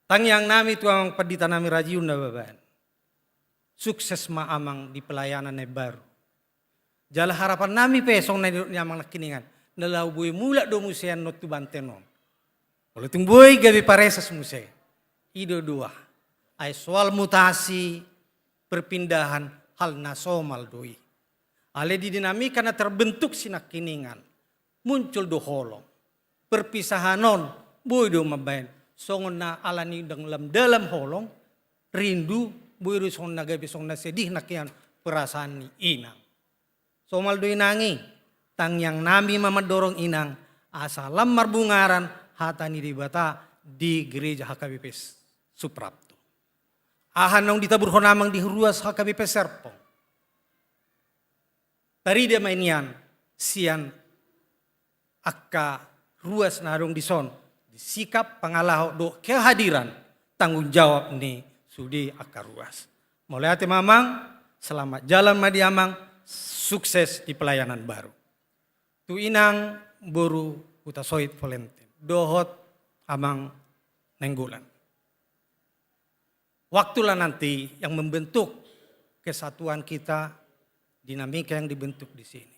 Tangiang nami tu Amang Pandita nami Rajiun Nababan. Sukses ma Amang di pelayanan na imbaru. Jala harapan nami pe songon na nidok ni Amang nangkiningan, na laho boi mulak do muse annon tu Banten on. Molo tung boi gabe pareses muse. I do dua. Ai soal mutasi, perpindahan, hal na somal do i. Alai di dinamika na terbentuk sinangkiningan, muncul do holong. Perpisahan on boi do mambaen songon na ala ni dalam-dalam holong, rindu, boi do songon na gabe songon na sedih nangkiningan perasaan ni inang. Somal do inang i, tangiang nami ma mandorong inang asa lam marbungaran hata ni Debata di gereja H K B P Suprapto. Aha naung ditaburhon Amang di ruas H K B P Serpong, tarida ma i nian sian angka ruas na adong dison, di sikap, pangalaho dohot kehadiran, tanggung jawab ni sude angka ruas. Mauliate ma Amang, selamat jalan ma di Amang, sukses di pelayanan baru. Tu inang boru Hutasoit Valentin dohot Amang Nainggolan. Waktulah nanti yang membentuk kesatuan kita dinamika yang dibentuk di sini.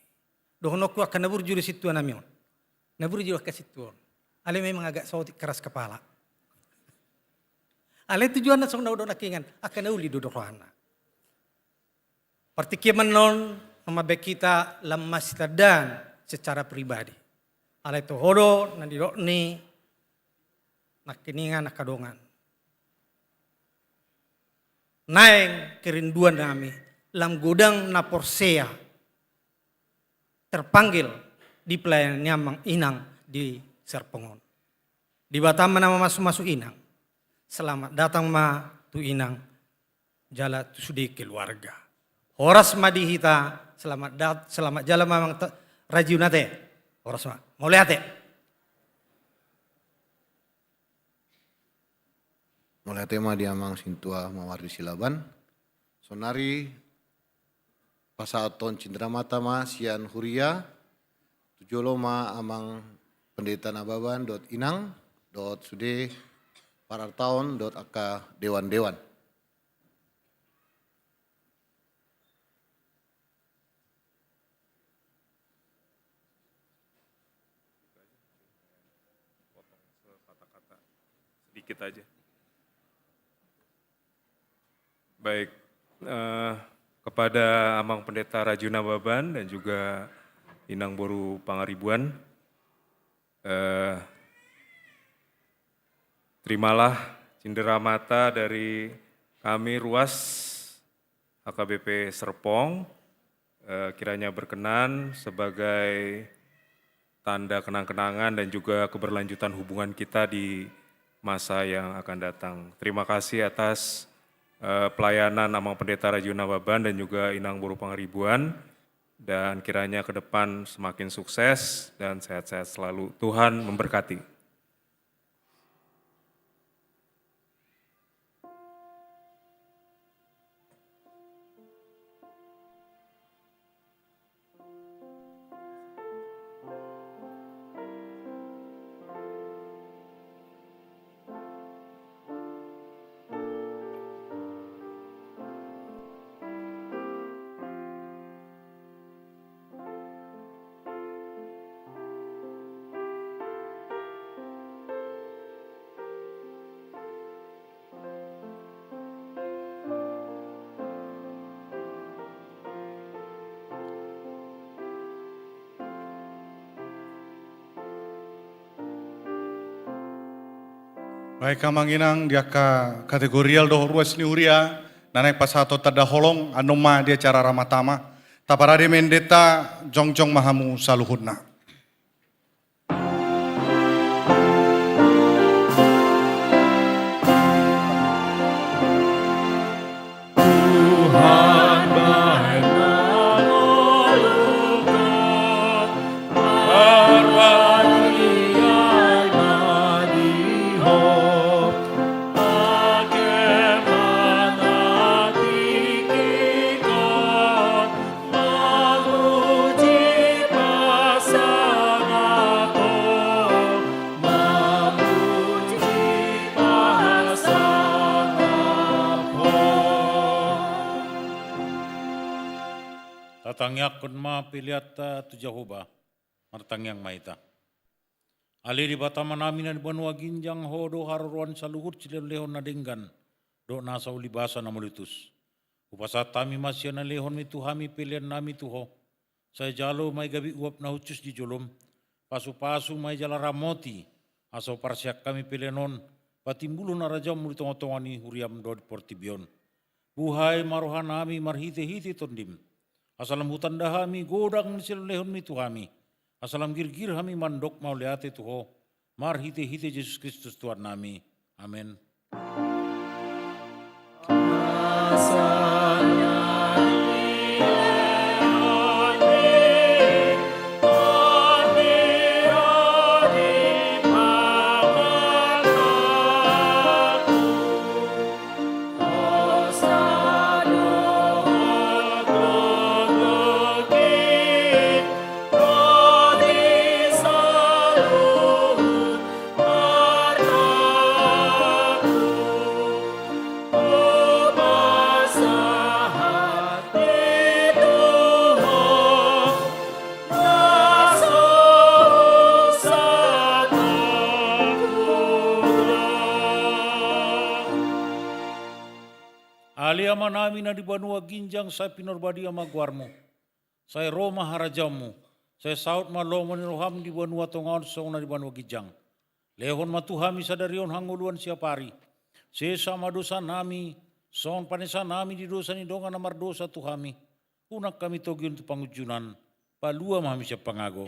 Dohononku angka na burju do sintua nami on. Na burju do angka sintua on. Alai memang agak saotik keras kepala. Alai tujuanna songon na hudok nangkiningan, angka na uli do rohana. Partingkian on, na mambaen hita lam masitandaan secara pribadi. Alai toho do na nidok ni nangkiningan angka dongan. Naeng kerinduan nami, lam godang na porsea terpanggil di pelayanan ni amang inang di Serpong on. Debata ma na mamasu-masu inang. Selamat datang ma tu inang jala tu sude keluarga. Horas ma di hita, selamat dat-, selamat jala ma amang ta-, rajuna te. Horas ma. Mauliate. Mauliate ma di amang sintua Mawardi Silaban. Sonari pasahathon cindramata ma sian huria, tu jolo ma amang Pendeta Nababan dohot inang, dohot sude parartaon dohot angka dewan-dewan. Potong sepatah kata, sedikit aja. Baik, eh, kepada Amang Pendeta Rajuna Baban dan juga Inang Boru Pangaribuan, eh, terimalah cindramata dari kami, Ruas H K B P Serpong, eh, kiranya berkenan sebagai tanda kenang-kenangan dan juga keberlanjutan hubungan kita di masa yang akan datang. Terima kasih atas, eh, pelayanan Amang Pendeta Rajuna Baban dan juga Inang Boru Pangaribuan, dan kiranya ke depan semakin sukses dan sehat-sehat selalu. Tuhan memberkati. Baik, Amang Inang, di angka kategorial dohot ruas ni huria na naeng pasahathon tanda holong, annon ma di acara Ramatama. Taparade ma endenta, jongjong ma hamu saluhutna. Mamuji pasangaphon, mamuji pasangaphon. Tatangiangkon ma peleanta tu Jahowa, martangiang ma hita. Ale Debata Amanami na di banua ginjang, Ho do haroroan saluhut silehonlehon na denggan, dohot nasa ulibasa na mauliutus. Hupasahat hami ma sian na nilehonMi tu hami peleannami tu Ho. Sai jalo ma i gabe uap na hushus di joloM. Pasupasu ma i jala ramoti, asa huparseat hami pelean on patimbulhon harajaonMu di tongatonga ni huriaM dohot di portibi on. Buhai ma rohanami marhitehite TondiM, asa lam hutanda hami godang ni silehonlehonMi tu hami, asa lam girgir hami mandok mauliate tu Ho, marhitehite Jesus Kristus Tuhannami. Amen. Amanami na di banua ginjang, sai pinarbadia ma goarmu. Sai ro ma harajaonmu. Sai saut ma lomo ni roham di banua tonga on songon na di banua ginjang. Lehon ma tu hami sadari on hangoluan siapari. Sesa ma dosanami, songon panesanami di dosa ni dongan na mardosa tu hami. Unang hami togihon tu pangunjunan, palua ma hami sian pangago.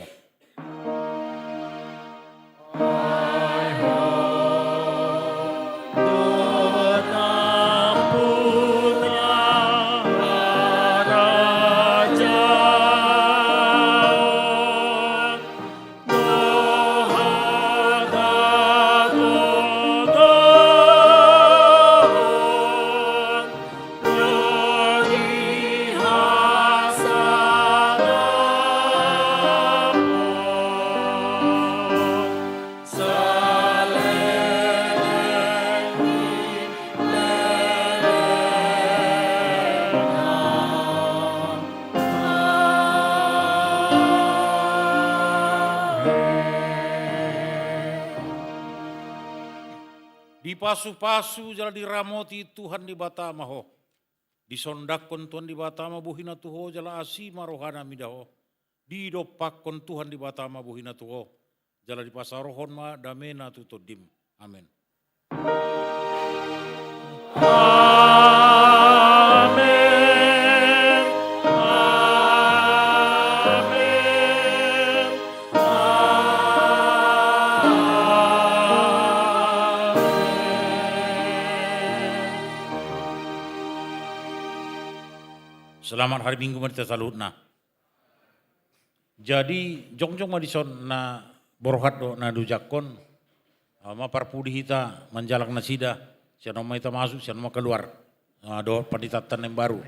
Dipasupasu jala diramoti Tuhan Debata ma ho. Disondangkon Tuhan Debata ma bohina tu ho jala asi ma rohana mida ho. Didompakkon Tuhan Debata ma bohina tu ho, jala dipasaorhon ma damena tu tondim. Amen. Amen. Amen. Selamat hari Minggu ma di hita saluhutna. Jadi jongjong ma dison, na borhat do na diujangkon. Aha ma parpudi hita manjalang nasida. Sian on ma hita masuk, sian on ma kaluar. Dohot panditanta na imbaru.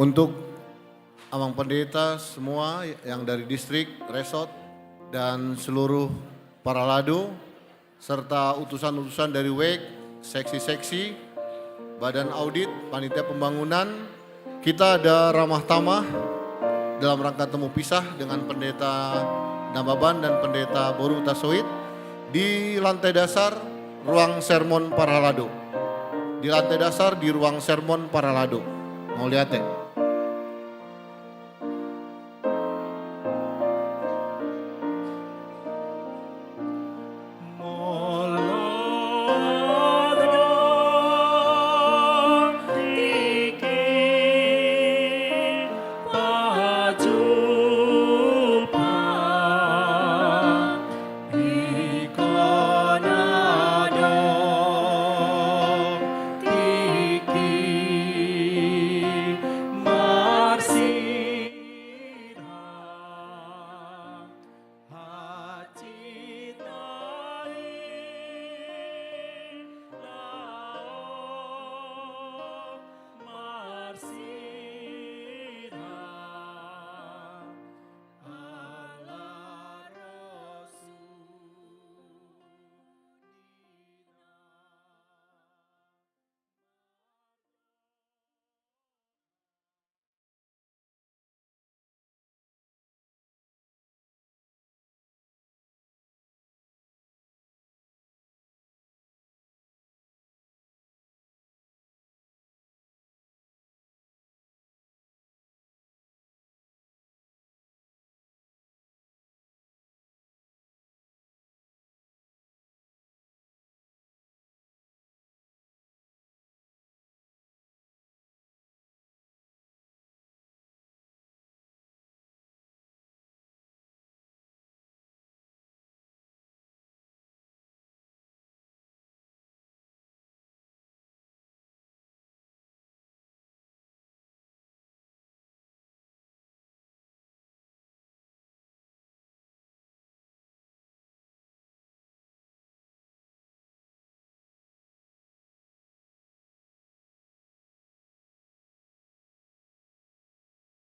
Untuk Amang Pendeta semua yang dari distrik, resort, dan seluruh parhalado, serta utusan-utusan dari wijk, seksi-seksi, badan audit, panitia pembangunan. Kita ada ramah tamah dalam rangka temu pisah dengan Pendeta Nababan dan Pendeta Boru Tasoit di lantai dasar ruang sermon parhalado. Di lantai dasar di ruang sermon parhalado. Mauliate.